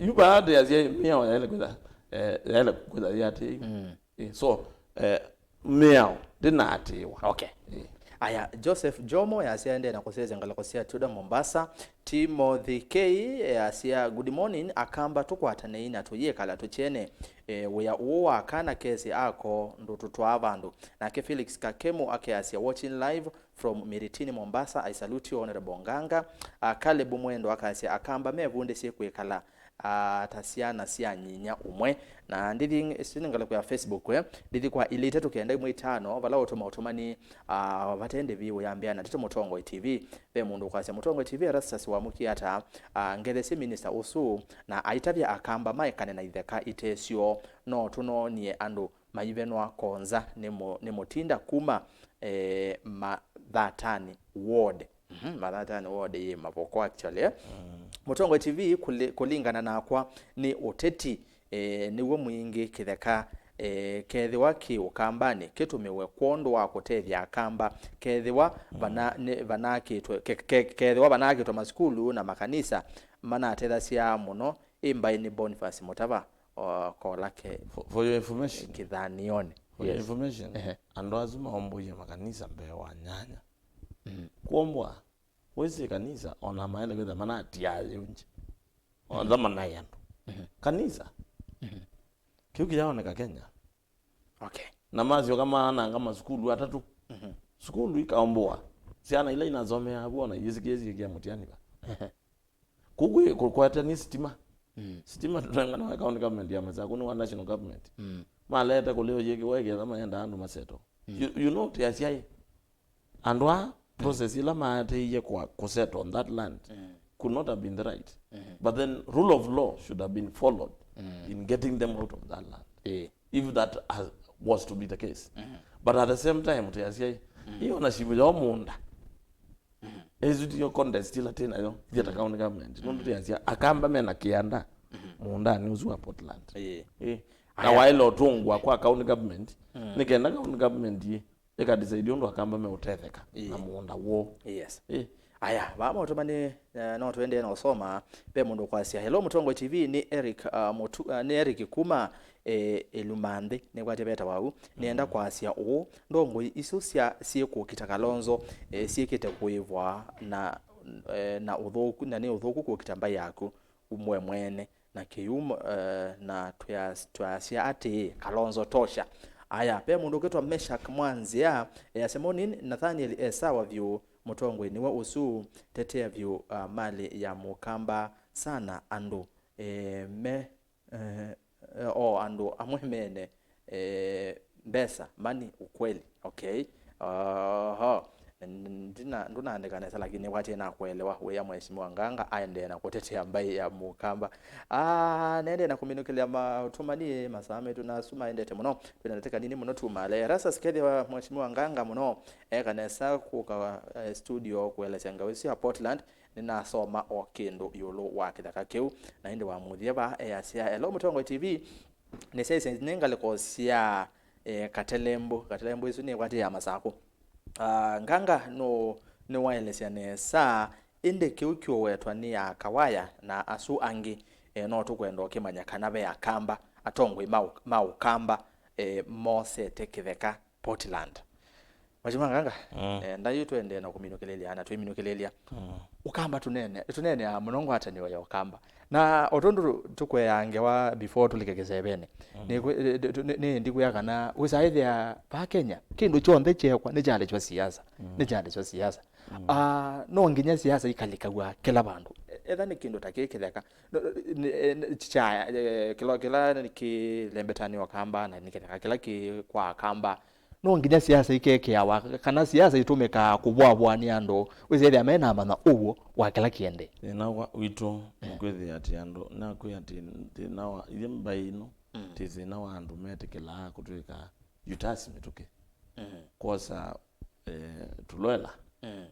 yu vaa teasya ĩ mĩao yaĩle kwĩtha, eh, yaĩle kwĩtha yĩatĩĩiwe. Mm. Eh, so, eh, mĩao ndĩnaatĩĩwa. Okay. Eh. Aya, Joseph Jomo yasya ende na kũsyaĩĩsya ngalĩko sya Tudor Mombasa. Timothy K yasya, "Good morning, Akamba tũkwatanei na tũyĩkala tũkyene, eh, wĩa ũũ wa kana kesi ako ndũtũtwaa vandũ." Nake Felix Kakemu akeasya, "Watching live from Miritini, Mombasa, I salute you, Honorable Nganga." Ah, Caleb Mwendo akasya, "Akamba mevundĩsye kwĩkala ah, ta syana sya nyinya ũmwe." Na ndithi, ĩsu nĩ ngalĩko ya Facebook, eh. Ndithi kwa ilĩ itatũ kenda ĩmwe itano, vala ũtũma ũtũmani, ah, vate ndĩvi ũyambĩa na ndeto Mũtongoi T V. Ve mũndũ ũkwasya, "Mũtongoi T V, Erastus wamũkie ata, ah, ngethesye minista ũsu na aitavya Akamba maekane na itheka ite syoo? No tũnoonie andũ maivenwa konza nĩ mũ-, nĩ mũtinda kuma, eh, Mathatani Ward." Mhm, Mathatani Ward yĩ Mavoko, actually, eh? Mm. Mũtongoi T V, kũli-, kũlingana nakwa, nĩ ũteti, e, nĩw'o mwingĩ kĩtheka, e, kethĩwa kĩ Ũkambanĩ, kĩtũmĩwe kwondũ wa kũtethya Akamba, kethĩwa vana-, nĩ, vanakĩtwe, ke-, ke-, kethĩwa vanakĩtwe masukulu na makanisa manatethasya mũno, ĩ mbaĩ nĩ Boniface Mũtava, o, kola ke For, for your information, kĩthanioni. For your Yes. information, Ehe. andũ asu maomboie makanisa mbee wa nyanya. Mm. Kuombwa, wĩsĩ kanisa, ona maende kwĩtha manatia yĩu nje. Onthe manaĩ andũ. Mhm. Kanisa. Mhm. Kĩu kĩyaoneka Kenya. Okay. Na masyoka maananga masukulu atatũ. Mhm. Sukulu ikaomboa. Syana ila inasomeaa vu ona iyĩsĩkĩe syĩkĩa mũtiani va. Ehe. Kũu kwĩ kũkwata nĩ sitima. Mm. Sitima tũnenganawa county government ya Masakũ, nĩ wa national government. Mm. Malete kũleo yĩkĩwa ĩketha maenda andũ maseto. Mm. You, you know, tĩasyaĩ. Andũ aa, process ila maatĩĩie kwa kũsettle on that land Mm. could not have been the right. Mm-hmm. But then rule of law should have been followed Mm. in getting them out of that land. Eh. If that has, was to be the case. Mm-hmm. But at the same time, tĩasyaĩ, Mm. ĩyo na shivu yao mũũnda. Mm-hmm. Ĩsu tiyo contest ila twĩ nayo, ithyĩ ta county government. Nũndũ tĩasya, Akamba mena kĩanda, Mm-hmm. mũũndanĩ ũsu wa Portland. Eh. Eh. Na Aya. waĩle ũtũngwa kwa county government, Mm. nĩ kenda county government ĩ, ĩkadecide ũndũ Akamba meũtetheka Ĩĩ. na mũũnda woo. Yes. Ĩ. Aya, vaa maũtũmani, eh, no tũendee na ũsoma. Ve mũndũ ũkwasya, "Hello, Mũtongoi T V, nĩ Eric, uh, Mũtu-, uh, nĩ Eric kuma, eh, Ĩlumanthĩ." Nĩkwatya veta wau. Nĩenda kwasya ũũ, ndongoi isu sya syĩ kũkita Kalonzo, eh, syĩkĩte kũĩvwa na, eh, na ũthũku, na nĩ ũthũku kũkita mbaĩ yaku we mwene. Na kĩu, eh, na twĩas-, twasya atĩĩ, Kalonzo tosha. Aya, ve mũndũ ũkwĩtwa Meshak Mwanzĩa, eh, asya, "Morning, Nathaniel e sawa vyũ, mũtongoi nĩwe ũsu, tetea vyũ, ah, malĩ ya Mũkamba sana, andũ, eh, me, eh, eh, o andũ amwe mene, eh, mbesa, money, ukweli." Okay. Oho. Ndina, ndũnaandĩka nesa, lakini nĩkwatie na kũelewa wĩa Mheshimiwa Nganga aendee na kũtetea mbaĩ ya Mũkamba. Ah, nendee na kũminũkĩlya maũtũmani masaa metũ na asu maendete mũno. Twĩna ndatĩka nini mũno tumale. Erastus kethĩwa Mheshimiwa Nganga mũno eka nesa kũka, eh, studio kũelesya ngaũ isu ya Portland. Nĩnasoma o kĩndũ ĩũlũ wa kĩthaka kĩu. Na ĩndĩ wa mũthya vaa easya, "Hello, Mũtongoi T V." Nĩsyaisye nĩ ngalĩko sya, eh, Katelembo. Katelembo ĩsu nĩkwatĩ ya Masakũ. Ah, Nganga nũ-, nĩwaelesya nesa, ĩndĩ kĩu kĩũwetwa nĩ ya Kawaya na asu angĩ, eh, no tũkwenda ũkĩmanya kana ve Akamba, atongoi ma ũ-, ma Ũkamba, eh, mosete kĩtheka Portland. Mheshimiwa Nganga, Mm. eh, ndayu twendee na kũminũkĩlĩlya na twĩminũkĩlĩlya. Mm. Ũkamba tũnene, tũneeneaa mũno ngwatanĩo ya Ũkamba. Na o tondũ tũkweaa ngewa before tũlike kĩsevenĩ, Mm. nĩ, nĩ, nĩ, nĩ ndikwĩa kana wĩsaĩthĩa vaa Kenya, kĩndũ kyonthe kyekwa nĩ kyalĩkwa siasa. Mm. Nĩ kyalĩkwa siasa. Mm. Ah, no nginya siasa ikalĩkaw'a kĩla vandũ. E-, etha nĩ kĩndũ ta kĩĩ kĩtheka. No, nĩ, e, nĩ, kya, e, kĩla, kĩla nĩ kĩlembetanĩ Ũkamba na nĩ kĩtheka kĩla kĩ kwa Akamba. No nginya siasa ikekĩawa, kana siasa itũmĩkaa kũvũavũanĩa andũ, wĩsethĩa menamanya ũw'o wa kĩla kĩende. Thĩna wa, witũ nĩ kwĩthĩa atĩ andũ, nakwĩa atĩ thĩna wa, ithyĩ mbaĩ ĩno, Mm. tĩ thĩna wa andũ metĩkĩlaa kũtwĩka yutasi mĩtũkĩ. Mm. Kwosa, eh, tũlwela. Mm.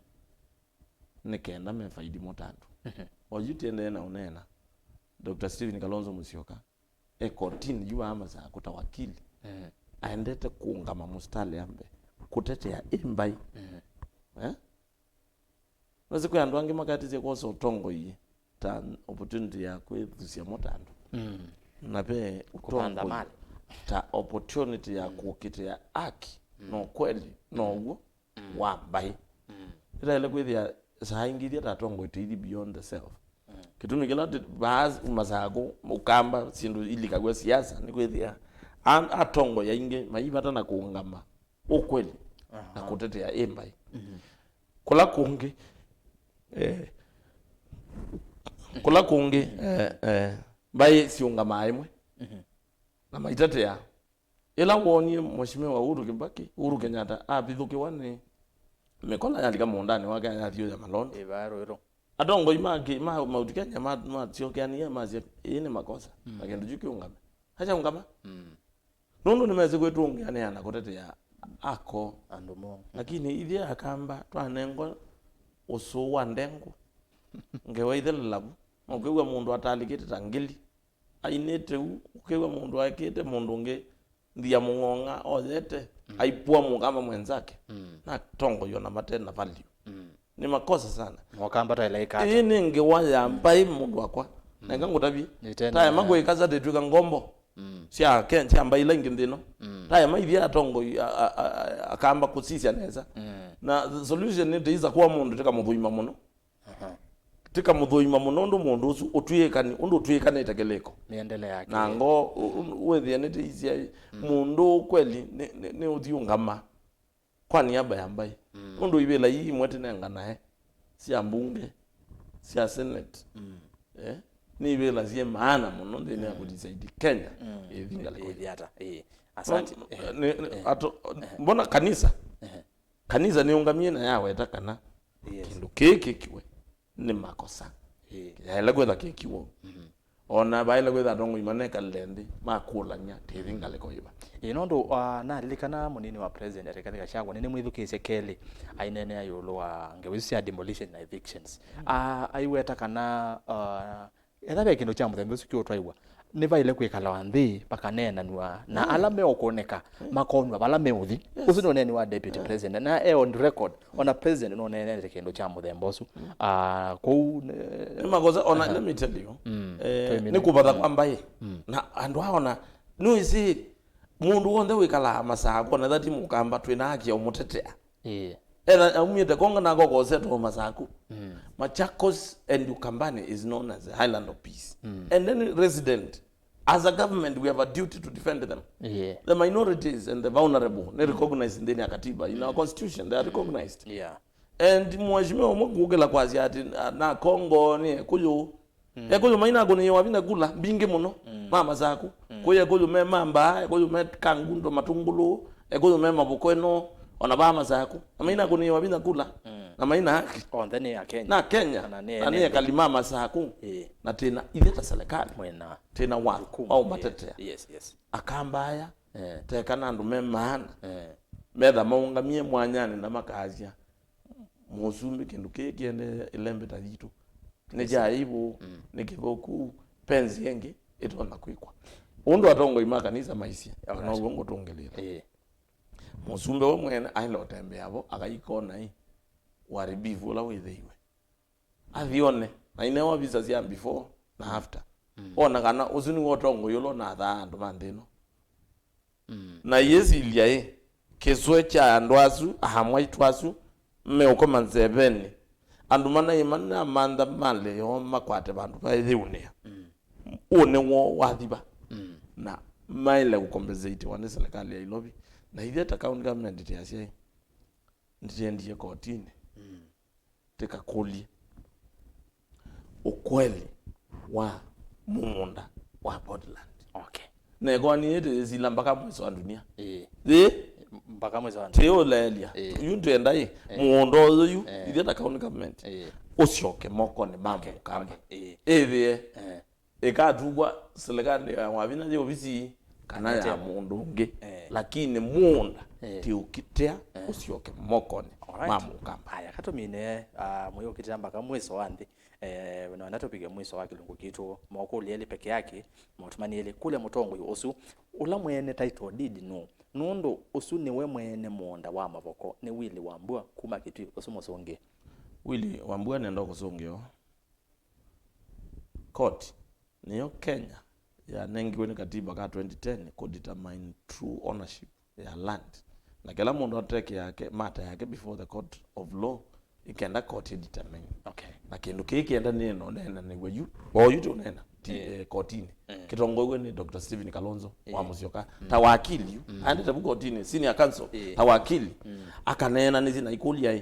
Nĩ kenda mefaidi motandu. Mhm. Oyu tiendee na ũneena, Doctor Stephen Kalonzo Musyoka, e kotini yu wa Masakũ ta wakili, Mm. aendete kũũngama mũsitalĩ ambe kũtetea ĩ mbaĩ. Mm. Eh? Nũsĩ kwĩ andũ angĩ makatĩsye kwosa ũtongoi ta opportunity ya kwĩthusya motandu. Mm. Na ve Kũvanda ũtongoi malĩ. ta opportunity ya Mm. kũkĩtĩa haki Mm. na ũkweli na ũw'o Mm. wa mbaĩ. Mm. Ĩtaĩle kwĩthĩa saa ingĩ ithyĩ ta atongoi tũithi beyond the self. Mm. Kĩtumi kĩla tĩ-, vaa Masakũ, Ũkamba, syĩndũ ilikaw'a siasa, nĩ kwĩthĩa a-, atongoi aingĩ maivata na kũũngama ũkweli na Aha. kũtetea ĩ mbaĩ. Mhm. Kũla kũngĩ, eh, kũla kũngĩ, eh, eh, mbaĩ siũngamaa ĩmwe Mhm. na maitetea. Ĩla woonie Mheshimiwa Uhuru Kibaki, Uhuru Kenyatta, avithũkĩwa nĩ mĩkola yalika mũũndanĩ wake, ayathi ũya malonda. Ĩvaa rũĩro. Atongoi ma kĩ-, ma Mount Kenya ma-, masyokeanie, masya, "Ĩĩ nĩ makosa." Mm. Na kĩndũ kyu kĩũngame. Akyaũngama. Mm. Nũndũ nĩmesĩ kwĩtũngĩanĩa na kũtetea ako. Andũ moo. Lakini ithyĩ Akamba twanengwa ũsũũ wa ndengũ, ngewa ithelelavu, Ũkĩw'a mũndũ atalĩkĩte ta ngili, ainĩte u, ũkĩw'a mũndũ aekĩte mũndũ ũngĩ ndia mũng'ong'a oyete, aipua mũkamba mwenzake, na atongoiwa na mate na value. Nĩ makosa sana. Mokamba ta ĩla ĩkata. Ĩĩ nĩ ngewa ya mbaĩ, mũndũ wakwa. Nenga ngũtavye. Nĩtene. Taema kwĩkasa tĩtw'ĩka ngombo. Sya Ken-, sya mbaĩ ila ingĩ nthĩ ĩno. Taema ithyĩ atongoi a-, a-, a-, akamba kũsisya nesa. Na solution nĩ tĩisa kwa mũndũ tĩkamũthũima mũno. Tĩkamũthũima mũno ũndũ mũndũ ũsu ũtw'ĩkani, ũndũ ũtw'ĩkanĩte kĩlĩko. Nĩendelea na ngoo, ũ-, ũ-, wĩthĩe nĩtĩisya mũndũ kweli nĩ, nĩ, nĩ ũthiũngama kwa niaba ya mbaĩ. Nũndũ ivĩla ii imwe tĩnenganae sya mbunge, sya senate, eh, nĩ ivĩla syĩ maana mũno nthĩnĩ ya kũdecide Kenya ĩthi ngalĩko ĩthi ata. Ĩĩ. Asante. Nĩ, nĩ, ato-, mbona kanisa? Kanisa nĩũngamie na yaweta kana kĩndũ kĩĩ kĩkiwe nĩ makosa. Ĩĩ. Yaĩle kwĩtha kĩkiwa. Ona vaĩle kwĩtha atongoi manekalile nthĩ makũlany'a tĩthi ngalĩko yĩva. Ĩĩ, nũndũ, ah, nalilikana mũnini wa president Rigathi Gachagua nĩnĩmwĩthukĩĩsye kelĩ aineenea ĩũlũ wa ngewa isu sya demolition na evictions. Ah, aiweta kana, ah, etha ve kĩndũ kya mũthemba ũsu kĩũtwaĩwa, nĩvaĩle kwĩkalawa nthĩ vakaneenanw'a na ala meũkũnĩka makonw'a vala meũthi. Ũsu nĩ ũneeni wa deputy president na e on record. Ona president nũneenete kĩndũ kya mũthemba ũsu. Ah, kũu nĩ makosa, ona let me tell you, eh, nĩ kũvatha kwa mbaĩ. Na andũ aona, nũĩsĩ mũndũ w'onthe wĩkalaa Masaku, ona ethwa ti mũkamba, twĩ na haki ya ũmũtetea. Ĩĩ. Etha aumĩte Kongo na akokosetwa Masaku. Machakos and Ukambani is known as the Highland of Peace. And any resident, as a government, we have a duty to defend them. Yeah. The minorities and the vulnerable nĩ recognized nthĩnĩ ya katiba. In our constitution, they are recognized. Yeah. And mheshimiwa ũmwe kũkĩla kwasya atĩ, ah, na Kongo nĩ Ekũyũ. Ekũyũ mainakũnĩĩwa vinya kula mbingĩ mũno ma Masaku. Kwĩ Ekũyũ me Mamba, Ekũyũ me Kangundo, Matungulu, Ekũyũ me Mavuko ĩno, ona vaa Masaku. Na mainakũnĩĩwa vinya kula. Na maina haki. Onthe nĩ Akenya. Na Kenya. Na nĩ ekali ma Masaku. Ĩĩ. Na tĩna ithe ta serikali. Mwĩna tĩna wa, jukumu, wa ũmatetea. Yes, yes. Akamba aya, eh, teka na andũ me maana, eh, metha maũngamie mwanyanĩ na makasya, "Mũsumbĩ, kĩndũ kĩĩ kĩendee ĩlembe ta yitũ. Nĩ kya aibu, nĩ kĩthũku, penzi ĩngĩ ĩtonya kwĩkwa." Ũndũ atongoi ma kanisa maisye, ona ũw'o ngũtũngĩlĩla. Ĩĩ. Mũsumbĩ we mwene aĩle ũtembea vo, akaikona ĩ, uharibifu ũla wĩthĩiwe. Athi one, na inewa visa sya before na after. Ona kana ũsu nĩw'o ũtongoi ũla ũnathaa andũ ma nthĩ ĩno. Na yĩsilya ĩ, kĩswe kya andũ asu, aamwaitũ asu, meũkoma nzevenĩ. Andũ manaĩ manamantha malĩ yoo makwate vandũ vaĩyĩunĩa. Ũnĩ woo wathiva. Na maĩle kũcompensatiwa nĩ serikali ya Ilovi. Na ithyĩ ta county government tĩasya ĩ, nĩtĩendie kotinĩ. Tĩkakũlye ũkweli wa mũũnda wa Portland. Okay. Na ĩkoani yĩĩ tĩyĩsila mpaka mwiso wa dunia. Ĩĩ. Ĩĩ. Mpaka mwiso wa dunia. Tĩũleelya. Ĩĩ. Yu twenda ĩ, ĩĩ, mũũnda ũyũ yu, ĩĩ, ithyĩ ta county government, ĩĩ, ũsyoke mokonĩ ma, okay, mũkamba. Okay. Ĩĩ. Ĩthĩe. Ĩĩ. Ĩkatũkw'a silikalĩ ya Wavinya yĩ ovisi kana ya mũndũ ũngĩ, eh, lakini mũũnda, eh, ti ũkĩtea, eh, ũsyoke mokonĩ, alright, ma mũkamba. Aya, katũmine, ah, mũyũkĩtĩla mpaka mwiso wa nthĩ. Eh, na wenda tũvike mwiso wa kĩlungu kitũ, mokũlyo elĩ peke yake, maũtũmani elĩ kũlya mũtongoi ũsu, ũla mwene title deed nũ? Nũndũ ũsu nĩwe mwene mũũnda wa Mavoko, nĩ Willy Wambua kuma Kitui, ũsu mũsũngĩe. Willy Wambua nenda kũsũngĩo. Koti nĩyo Kenya yanengiwe nĩ katiba ka twenty ten kũ determine true ownership ya land, na kĩla mũndũ ateke yake, mata yake before the court of law, ikenda koti ĩ determine. Okay. Na kĩndũ kĩĩ kĩenda nĩno neenanĩw'e yu, o yu tũneena, ti, eh, eh, kotinĩ. Eh. Kĩtongoew'e nĩ Doctor Stephen Kalonzo, eh, wa Musyoka, mm, ta wakili yu, mm, aendete vu kotinĩ, senior counsel, eh, ta wakili, mm, akaneena nĩsĩ na ikũlya ĩ,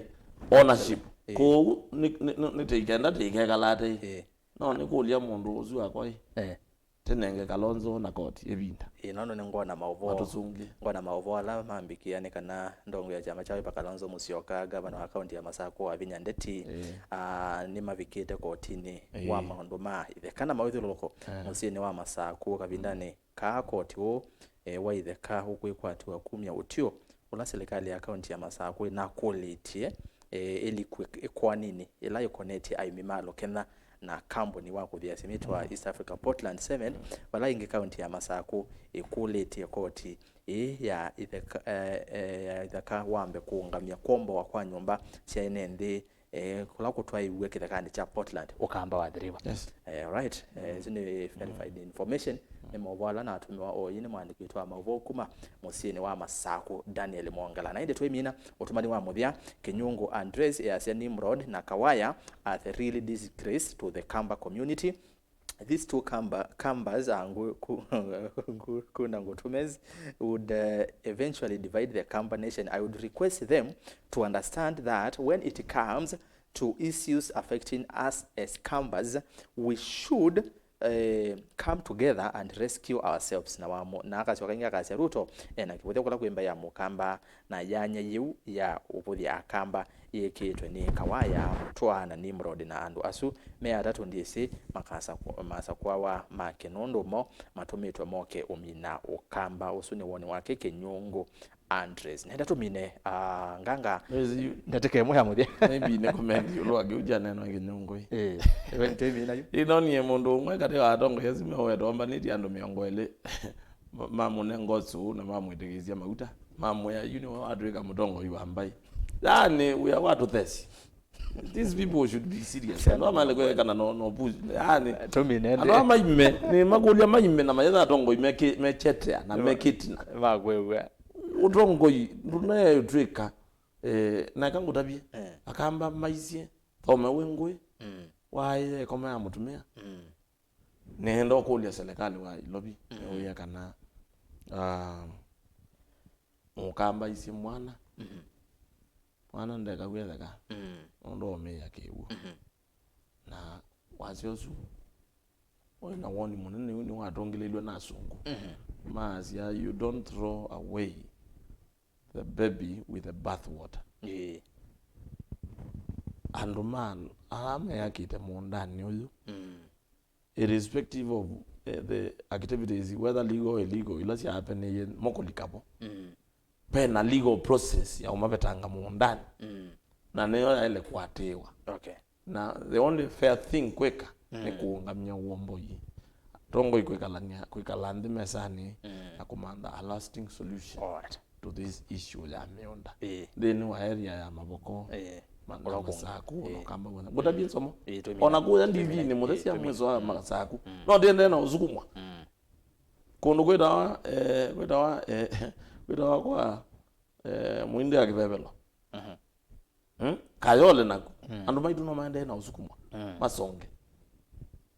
ownership. Eh. Kwoou nĩ, nĩ, nĩ, nĩtĩikenda tĩikekala ate. Eh. No nĩkũlya mũndũ ũsu wakwa ĩ, eh, tĩnenge Kalonzo na koti ĩvinda. Ĩ, nũndũ nĩngwona maũvoo, matũsũngĩe, ngwona maũvoo ala mambĩkĩa nĩ kana ndongo ya kyama kya Wiper Kalonzo Musyoka, ngavana wa kaunti ya Masakũ Wavinya Ndeti, eh, ah, nĩmavikĩte kotinĩ, eh, wa maũndũ ma itheka na mawĩthyũlũlũko, eh, mũsyĩnĩ wa Masakũ kavindanĩ kaa koti ũũ, eh, wa itheka ũkwĩkwatĩwa kumya ũtw'ĩo ũla silikalĩ ya kaunti ya Masakũ ĩnakũlĩtye, eh, ĩlikw'e ĩkoaninĩ ĩla ĩkonetye aĩmi ma Loketha na kambuni wa kũthĩa simiti wa East Africa Portland Cement, vala ĩngĩ kaunti ya Masaku ĩkũlĩtye koti ĩĩ ya itheka, eh, eh, ya itheka wambe kũũngamya kwomboa kwa nyũmba sya ene nthĩ, eh, kũla kũtwaĩiw'e kĩthekanĩ kya Portland, Ũkamba wa Athi River. Yes. Eh, right. Eh, isu nĩ verified information. Nĩ maũvoo ala natũmĩwa oyu nĩ mwandĩki witũ wa maũvoo kuma mũsyĩnĩ wa Masaku, Daniel Mwongela. Na ĩndĩ tũimina, ũtũmani wa mũthya, Kĩnyungu Andres easya Nimrod na Kawaya are the real disgrace to the Kamba community. These two Kamba, Kambas are ngu-, ku-, ngu-, kuna ngutumes would, uh, eventually divide the Kamba nation. I would request them to understand that when it comes to issues affecting us as Kambas, we should, uh, come together and rescue ourselves. Na wamo, na akasyoka ĩngĩ akasya, Ruto ena kĩvũthya kũla kwĩ mbaĩ ya Mũkamba, na yanya yĩu ya ũvũthya Akamba yĩkĩĩtwe nĩ Kawaya, Mũtũa na Nimrod, na andũ asu me atatũ ndyĩsĩ makasakwa-, masakwawa make nũndũ mo matũmĩtwe moke ũmina Ũkamba. Ũsu nĩ woni wake Kĩnyungu Andres. Nenda tũmine, ah, nganga. Ĩĩ, ndatĩka ĩmwe ya mũthya. Maybe nĩ comment ĩũlũ wa kĩu kyanenwa Kĩnyungu ĩ. Ĩĩ, we nĩtũimina yu. Ĩĩ, nonie mũndũ ũmwe katĩ wa atongoi asu me wetwa ombanĩtye andũ mĩongo ĩlĩ. Ma-, mamũnenga ũsũũ na mamwĩtĩkĩsya mauta, mamwĩa, "Yu nĩwe watw'ĩka mũtongoi wa mbaĩ." Yani, wĩa wa tũthesi. These people should be serious. Andũ aya maĩle kwĩkana no, no push. Yani, tũmine andũ aya maime, nĩ makũlya maime na mayetha atongoi mekĩ-, mechetea na mekĩtina. Makwĩw'a. Ũtongoi ndũneetw'ĩka, eh, na eka ngũtavye, eh, Akamba maisye, thome wĩ ngũĩ, mm, waĩe ĩkoma ya mũtumĩa. Mm. Nĩenda ũkũlya serikali wa Nairobi, mm, nĩwĩa kana, ah, Mũkamba aisye mwana, mm, mwana ndekaw'e theka, mm, nũndũ omĩĩa kĩw'ũ. Mm. Na wasya ũsu, ũĩ na woni mũnene, ũyũ nĩwatũngĩlĩilwe na asungu. Mm. Maasya, "You don't throw away the baby with the bath water." Ĩĩ. Andũ ma ala meyakĩte mũũndanĩ ũyũ, mm, irrespective of, eh, the activities, whether legal or illegal, ila syahapenĩie mo kũlika vo, mm, vena legal process ya ũmavetanga mũũndanĩ. Mm. Na nĩyo yaĩle kũatĩĩwa. Okay. Na the only fair thing kwĩka nĩ, mm, kũũngamya ũomboi. Atongoi kwĩkalany'a, kwĩkala nthĩ mesanĩ, mm, na kũmantha a lasting solution, alright, to this issue ya mĩũnda. Ĩĩ. Nthĩnĩ wa area ya Mavoko, ĩĩ, ma-, na kũla kũngĩ. Masaku, ĩĩ, ona Ũkamba wothe. Ngũtavye nsomo. Ĩĩ, tũmina. Ona kũya ndivini, ĩĩ, mũthesya, ĩĩ, mwĩso wa, mm, Masaku. Mm. No ndiendee na ũsukumwa. Mm. Kũndũ kwĩtawa, eh, kwĩtawa, eh, kwĩtawa kwa, eh, Mũindi ya Kĩvevelo. Mhm. Hmm? Kayole naku. Mm. Andũ maitũ no maendee na ũsukumwa. Mm. Masonge.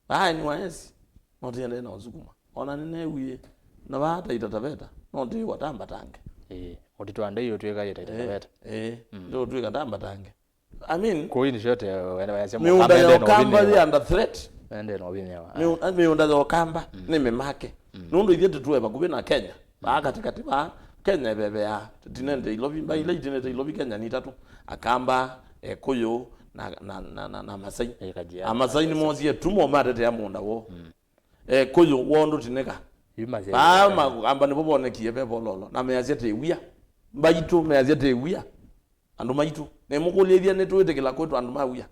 Aa, N Y S, no tiendee na ũsukumwa. Ona nĩneewie, na vaa Taita Taveta, no tiwa tambatange. Ĩĩ, ũtitwandei ũtwĩka yĩ Taita Taveta. Ĩĩ, mm, ndio twĩka tambatange. I mean, kũu in short, eh, wene wayasya mĩũnda ya Ũkamba yĩ under threat. Mende no vinya wa. Mĩũ-, mĩũnda ya Ũkamba, mm, nĩ mĩmake. Mm. Nũndũ ithyĩ tũtũe vakuvĩ na Kenya. Vaa katikati vaa, Kenya ĩveveaa, tũtinete Ilovi, mbaĩ ila itinete Ilovi Kenya nĩ itatũ, Akamba, Ekũyũ, na, na, na, na, na Masai. Ĩĩ, Kajiado. Amasai nĩmosie tumo matetea mũũnda woo. Mm. Ekũyũ woo ndũtinĩka. Yu Masai. Vaa Akamba nĩvo vonekie ve vololo, na measya tĩ wia. Mbaitũ measya tĩ wia. Andũ maitũ, nĩmũkũlĩthya nĩtwĩtĩkĩla kwĩtwa andũ ma wia.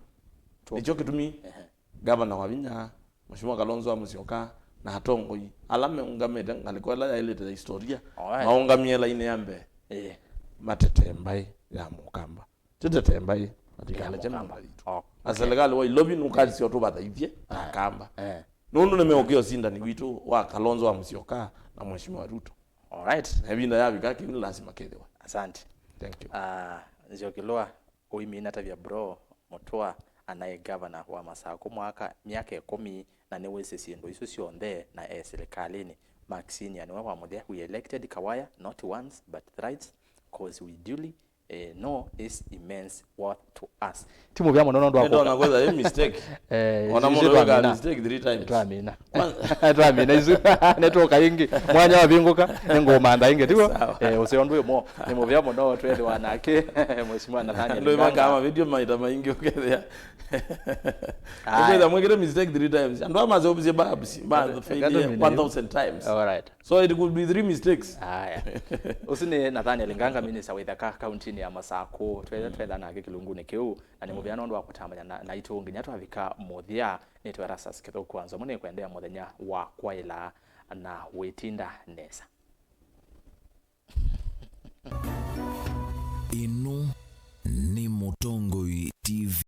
True. Nĩkyo kĩtumi, ehe, ngavana wa vinya, Mheshimiwa Kalonzo wa Musyoka, na atongoi ala meũngamĩte ngalĩko ĩla yaĩlĩte ya historia, alright, maũngamie lainĩ ya mbee, ĩĩ, matetee mbaĩ ya Mũkamba. Tĩtetee mbaĩ, matikalekye mĩũnda yitũ. Oh, okay. Na serikali wa Ilovi nũkasisya ũtũvathaithye na, eh, Akamba. Eh. Nũndũ nĩmeũkĩa ũsindani witũ wa Kalonzo wa Musyoka na Mheshimiwa Ruto. Alright. Na ĩvinda yavika, kĩu nĩ lasima kĩthĩwe. Asante. Thank you. Ah, Nzioki Lua, ũimina tavya bro, Mũtũa anaĩ gavana wa Masaku mwaka, myaka ĩkũmi, na nĩwĩsĩ syĩndũ isu syonthe na e silikalĩnĩ. Mark Senior nĩwe wamũthya, we elected Kawaya not once but thrice, 'cause we duly, eh, know his immense worth to us. Ti mũvea mũno nũndũ wa kũka. Nĩndona kwĩtha ĩ mistake. Eh, ona isu mũndũ wĩkaa twamina. Mistake three times. Twamina. Kwanza twamina isu. Nĩtũka ĩngĩ. Mwanya wavingũka, nĩngũmantha ĩngĩ, tiguo? Sawa. Eh, ũseo ndwĩ mo. Nĩ mũvea mũno twethĩwa nake, Mheshimiwa Nathaniel Nganga. Andũ makaa ma video maita maingĩ ũkethĩa. Aya. Ũkethĩa mwĩkĩte mistake three times. Andũ aya maseũvisye bulbs, ma fail one thousand times. All right. So it could be three mistakes. Aya. Ũsu nĩ Nathaniel Nganga, minister wa ithaka kaunti ya Masakũ. Twetha, twetha nake kĩlungunĩ kĩu, na nĩ mũvea nũndũ wa kũtambany'a na, naitũ nginya twavika mũthya. Nĩtwe Erastus Kĩthũku wa Nzomu, nĩkwendea mũthenya wa kwaĩla na wĩtinda nesa. Ĩno nĩ Mũtongoi T V.